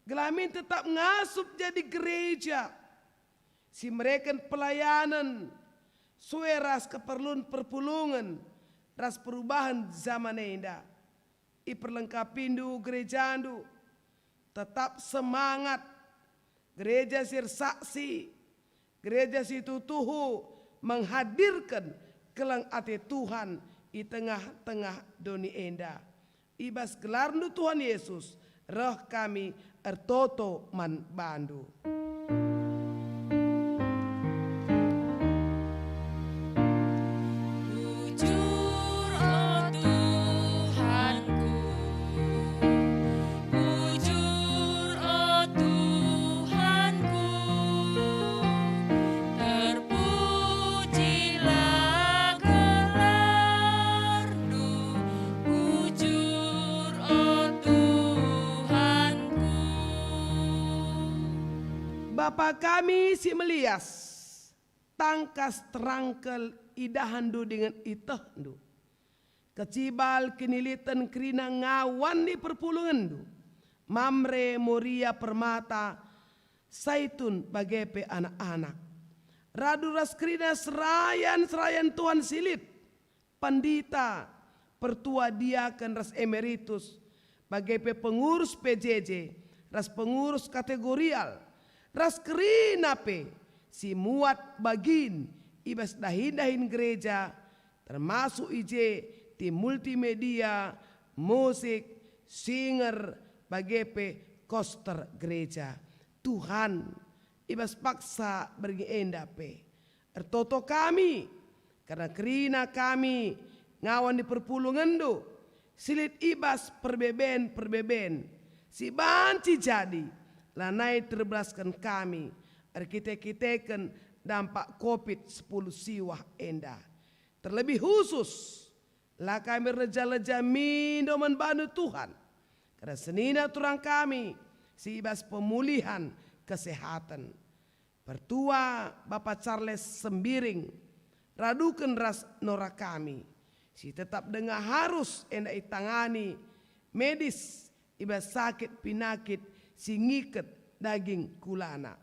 Gelah min tetap ngasup jadi gereja si mereken pelayanen sue ras keperlun perpulungen ras perubahan zaman enda. IperlengkapiNdu gerejaNdu, tetap semangat, gereja si ersaksi, gereja si tuhu-tuhu menghadirken keleng ate Tuhan i tengah-tengah doni enda. I bas gelarNdu Tuhan Yesus, reh kami ertoto man baNdu. Bujur, o Tuhanku, bujur, o Tuhanku, terpujilah gelarNdu, bujur, o Tuhanku. Bapa kami si melias, tangkas terangkel idahanNdu dingen itehndu. Kecibal kiniliten kerina ngawan ni perpulungenndu, Mamre, Moria, Permata, Saitun, bage pe anak-anak. Radu ras kerina serayan-serayan Tuhan si lit, pandita, pertua, diaken ras emeritus, bage pe pengurus P J J ras pengurus kategorial, ras kerina pe si muat bagin i bas dahin-dahin gereja, termasuk i je tim multimedia, musik, singer, bage pe koster gereja. Tuhan, i bas paksa berngi enda pe, ertoto kami, kerna kerina kami ngawan ni perpulungenndu, si lit i bas perbeben-perbeben si banci jadi, lanai terbelasken kami erkite-kiteken dampak covid sepuluh siwah enda. Terlebih khusus, la kami erleja-leja mindo man bandu Tuhan, kerna senina turang kami si i bas pemulihan kesehaten. Pertua Bapa Charles Sembiring, raduken ras nora kami, si tetap denga harus enda itangani medis i bas sakit pinakit si ngiket daging kulana.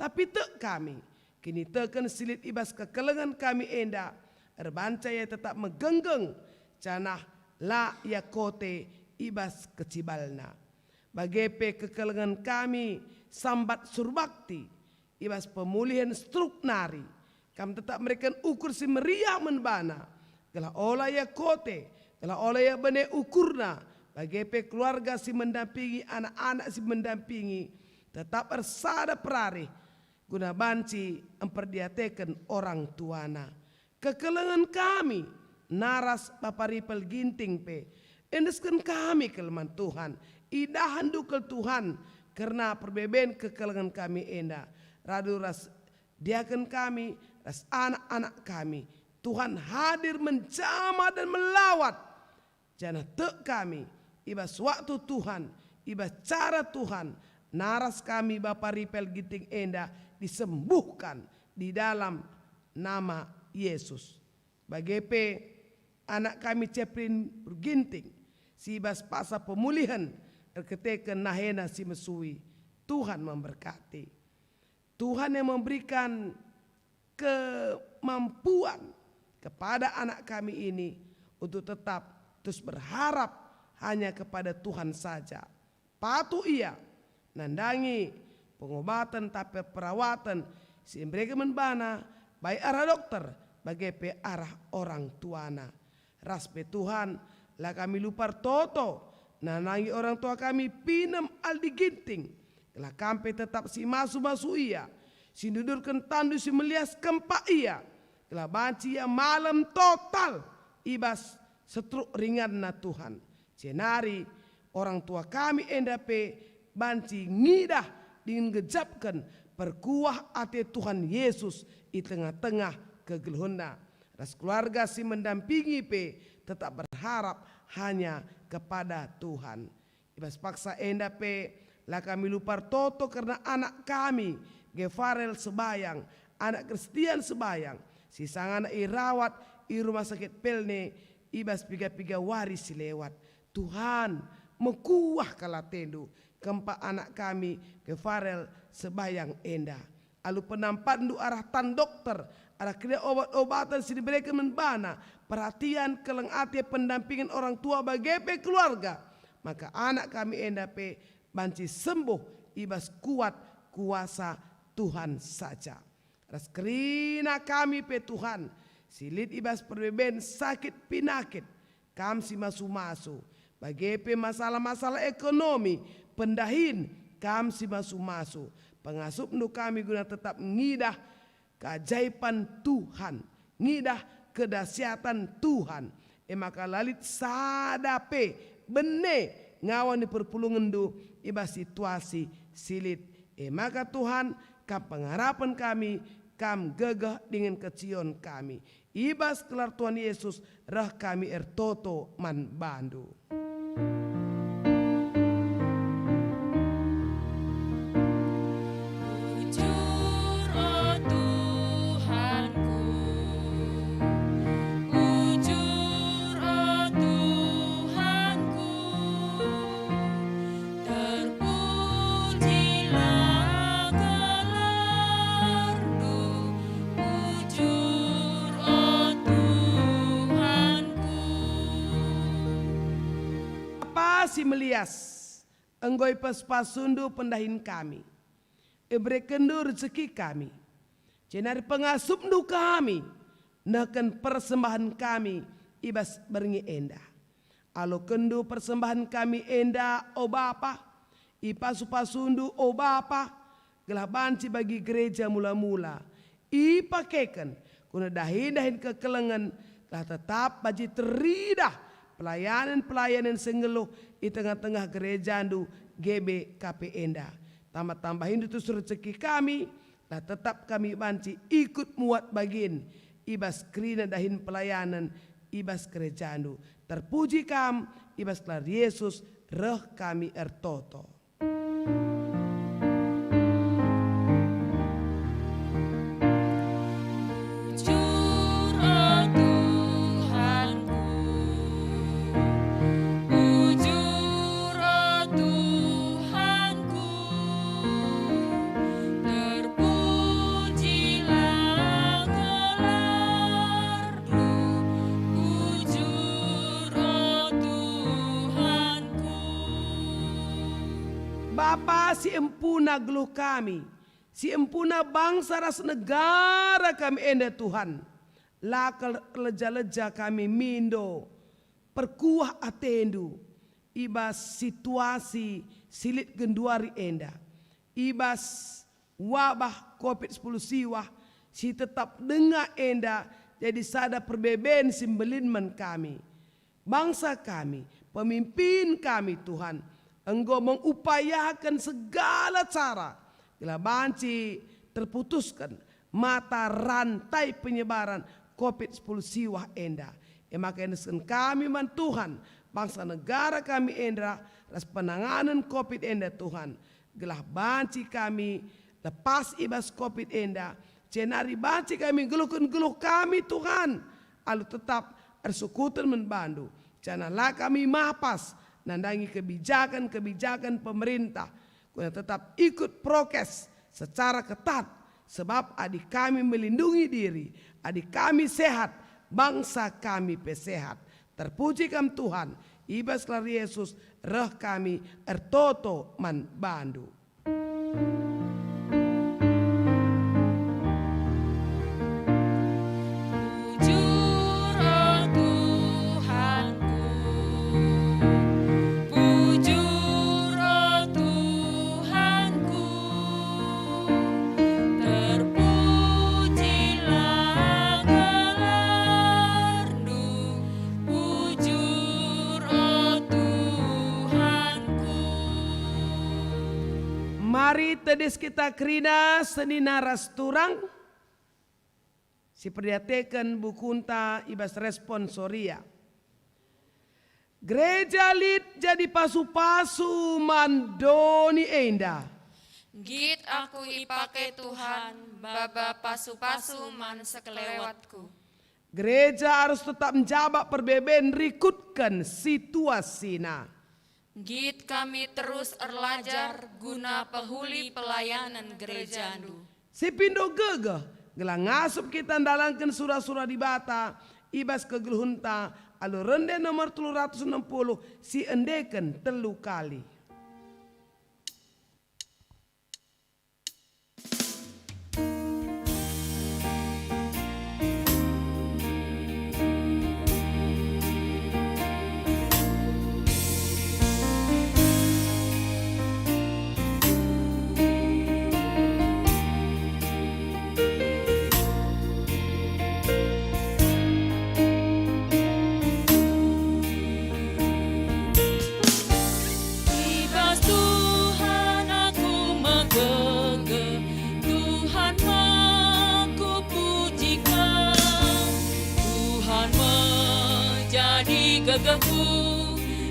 Tapi tek kami, kiniteken si lit i bas kekelengen kami enda, erbanca ia tetap megenggeng, janah la ia kote i bas kecibalna. Bage pe kekelengen kami Sambat Surbakti, i bas pemulihen struk nari, kam tetap mereken ukur si meriah man bana, gelah ola ia kote, gelah ola ia bene ukurna, bage pe keluarga si mendampingi, anak-anak si mendampingi, tetap ersada perarih, guna banci mperdiateken orang tuana. Kekelengen kami, naras Bapa Ripel Ginting pe, endesken kami kal man Tuhan, idahenndu kal Tuhan, kerna perbeben kekelengen kami enda, radu ras diaken kami, ras anak-anak kami. Tuhan hadir menjamah dan melawat, janah tek kami, i bas waktu Tuhan, i bas cara Tuhan, naras kami Bapa Ripel Ginting enda disembuhkan di dalam nama Yesus. Bage pe anak kami Ceprin Ginting, si i bas paksa pemulihen erkiteken nahena si mesui. Tuhan memberkati. Tuhan yang memberikan kemampuan kepada anak kami ini untuk tetap terus berharap hanya kepada Tuhan saja. Patuh ia nandangi pengobaten tapi perawatan si ibereken man bana, baik arah dokter, bage pe arah orang tuana. Ras pe Tuhan, la kami lupa ertoto Nandangi orang tua kami Pinem Aldi Ginting, gelah kam pe tetap si masu-masu ia, si nudurken tandu si melias kempak ia, gelah banci ia malem total i bas setruk ringanna Tuhan. Jenari orang tua kami enda pe banci ngidah dingen ngejapken perkuah ate Tuhan Yesus i tengah-tengah kegeluhenna. Ras keluarga si mendampingi pe tetap berharap hanya kepada Tuhan. I bas paksa enda pe la kami lupa ertoto kerna anak kami, Gefarel Sebayang, anak Kristian Sebayang, si sangana irawat i Rumah Sakit Pelne i bas piga-piga wari si lewat. Tuhan, mekuah kal atendu, kempak anak kami, Gefarel Sebayang enda. Alu penampatndu arah tan dokter, arah kerina obat-obatan si dibereken man bana, perhatian, keleng ate, pendampingen orang tua bage pe keluarga, maka anak kami enda pe banci sembuh i bas kuat kuasa Tuhan saja. Ras kerina kami pe, Tuhan, si lit i bas perbeben sakit pinakit, Kam si masu-masu, bage pe masalah-masalah ekonomi, pendahin, Kam si masu-masu. PengasupNdu kami guna tetap ngidah keajaiban Tuhan, ngidah kedahsyatan Tuhan. E maka la lit sada pe bene ngawan ni perpulungenNdu i bas situasi si lit. E maka Tuhan, Kam pengarapen kami, Kam gegeh dingen kesion kami. I bas gelar Tuhan Yesus reh kami ertoto man baNdu. Bujur, o Tuhanku, bujur, o Tuhanku, terpujilah gelarNdu, bujur, o Tuhanku. Bapa si melias, enggo ipasu-pasuNdu pendahin kami. IberekenNdu rejeki kami, jenari pengasupNdu kami nehken persembahen kami i bas berngi enda. AlokenNdu persembahen kami enda, o Bapa, ipasu-pasuNdu, o Bapa, gelah banci bagi gereja mula-mula ipakeken guna dahin-dahin kekelengen, gelah tetap banci teridah pelayanen-pelayanen si nggeluh i tengah-tengah gerejaNdu G B K P enda. Tambah-tambahiNdu terus rejeki kami, gelah tetap kami banci ikut muat bagin i bas kerina dahin pelayanen i bas gerejaNdu. Terpuji Kam, i bas gelar Yesus reh kami ertoto. Bujur, o Tuhanku, bujur, o Tuhanku, terpujilah gelarNdu, bujur, o Tuhanku. Bapa si empuna geluh kami, si empuna bangsa ras negara kami enda, Tuhan, la kal erleja-leja kami mindo perkuah ateNdu i bas situasi si lit genduari enda, i bas wabah covid sepuluh siwah si tetap denga enda jadi sada perbeben si mbelin man kami. Bangsa kami, pemimpin kami, Tuhan, enggo mengupayaken segala cara gelah banci terputusken mata rantai penyebaran covid sepuluh siwah enda. E maka iendesken kami man Tuhan, bangsa negara kami enda ras penanganen covid enda, Tuhan, gelah banci kami lepas i bas covid enda, jenari banci kami nggeluhken geluh kami, Tuhan, alu tetap ersukuten man baNdu, janah la kami mapas nandangi kebijakan-kebijakan pemerintah, guna tetap ikut prokes secara ketat, sebab adi kami melindungi diri, adi kami sehat, bangsa kami pe sehat. Terpuji Kam, Tuhan, i bas gelar Yesus reh kami ertoto man baNdu. Bujur, o Tuhanku, Jadi, kita kerina senina ras turang si perdiateken bukunta i bas responsoria. Gereja lit jadi pasu-pasu man doni enda. Nggit aku ipake Tuhan maba pasu-pasu man sekelewetku. Gereja arus tetap njabap perbeben rikutken situasina. Nggit kami terus erlajar guna pehuli pelayanen gerejandu. Sipindo gegeh, gelah ngasup kita ndalanken sura-sura Dibata i bas kegeluhenta alu rende nomor telu ratus enem puluh si endeken telu kali. I bas Tuhan aku megegeh, Tuhan me kupujiken. Tuhan me jadi gegehku,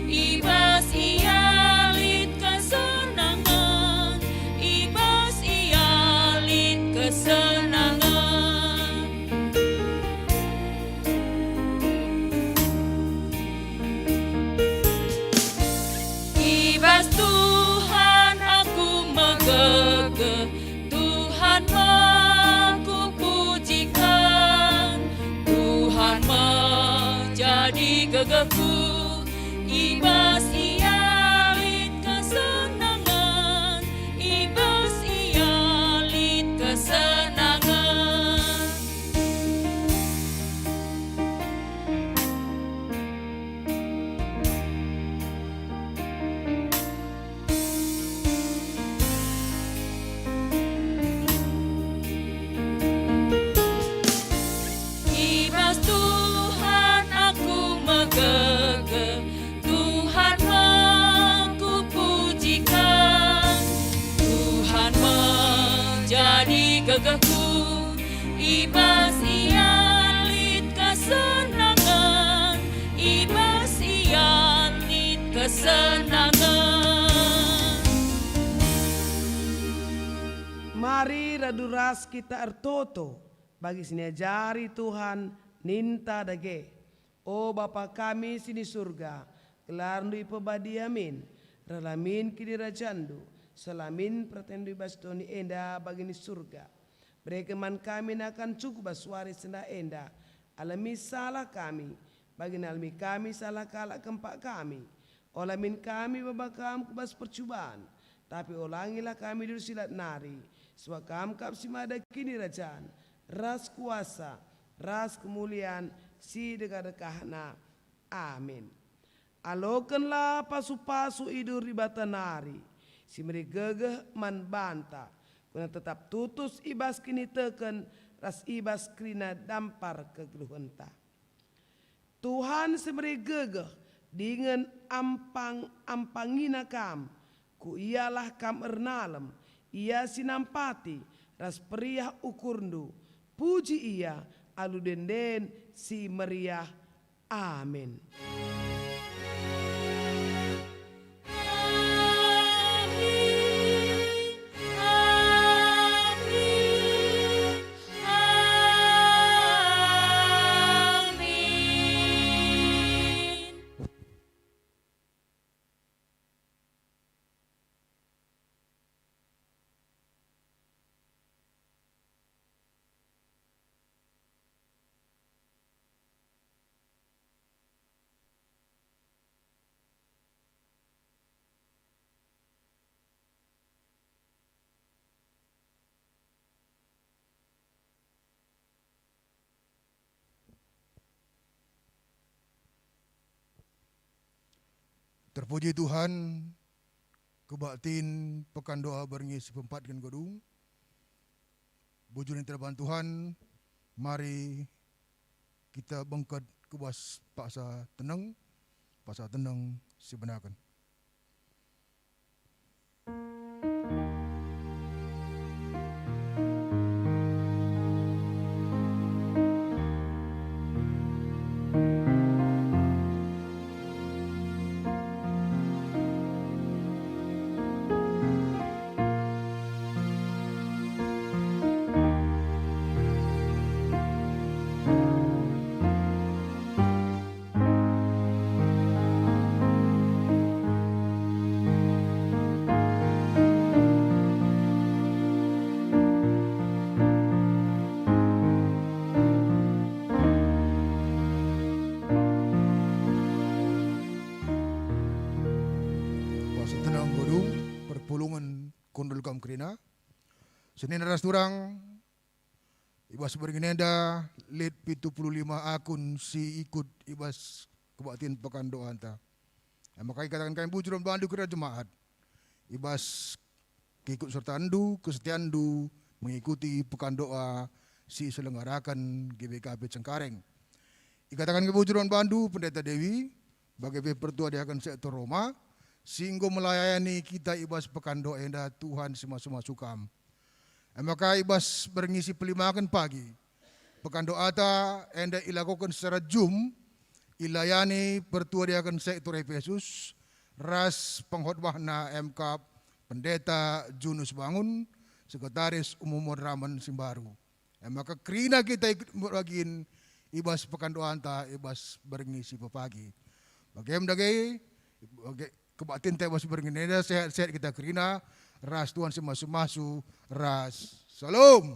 i bas Ia lit kesenangen, i bas Ia lit kesenangen. I bas Tuhan aku megegeh, Tuhan me kupujiken. Tuhan me jadi gegehku, i bas Ia lit kesenangen, i bas Ia lit kesenangen. I bas Tuhan aku megegeh, Tuhan me kupujiken. Tuhan me jadi gegehku, i bas Ia lit kesenangen, i bas Ia lit kesenangen. Mari radu ras kita ertoto bagi si niajari Tuhan ninta dage. O Bapa kami si ni Surga, gelarNdu ipebadia min, reh la min kinirajanNdu, seh la min peratenndu i bas doni enda bagi ni Surga. Bereken man kami nakan cukup bas wari sendah enda. Alemi salah kami, bagi nalemi kami salah kalak kempak kami. Ola min kami baba Kam ku bas percuban, tapi olangilah kami diberu si lat nari, sebab Kam kap si mada kinirajan, ras kuasa, ras kemulian si dekah-dekahna. Amin. Alokenlah pasu-pasu idur Dibata nari, si meri gegeh man banta, guna tetap tutus i bas kiniteken ras i bas kerina dampar kegeluhenta. Tuhan si meri gegeh dingen ampang-ampangina kam, ku Ialah kam ernalem, Ia si nampati ras periah ukurndu. Puji Ia alu ende-enden si meriah. Amin. Terpuji Tuhan, kebaktin pekan doa berngi si pempatken enggo dung. Bujur ninta man Tuhan, mari kita bengket ku bas paksa teneng, paksa teneng si benaken. Senina ras turang, i bas berengen enda lit pitu puluh lima akun si ikut i bas kebaktin pekan doanta. E maka ikataken kami bujur man bandu kerina jemaat, i bas keikutsertanndu, kesetianndu mengikuti pekan doa si iselenggaraken G B K P Cengkareng. Ikataken kami bujur man bandu, Pendeta Dewi, bage pe pertua diaken sektor Roma, si enggo melayani kita i bas pekan doa enda. Tuhan si masu-masu kam. E maka i bas berngi si pelimaken pagi, pekan doata enda ilakoken secara Zoom, ilayani pertua diaken sektor Efesus ras pengkhotbahna M K Pendeta Junus Bangun, Sekretaris Umum Moderamen si mbaru. E maka kerina kita ikut bagin i bas pekan doanta i bas berngi si pepagi. Bage me dage, bage kebaktinta i bas berngi enda, sehat-sehat kita kerina, ras Tuhan si masu-masu, ras Salom.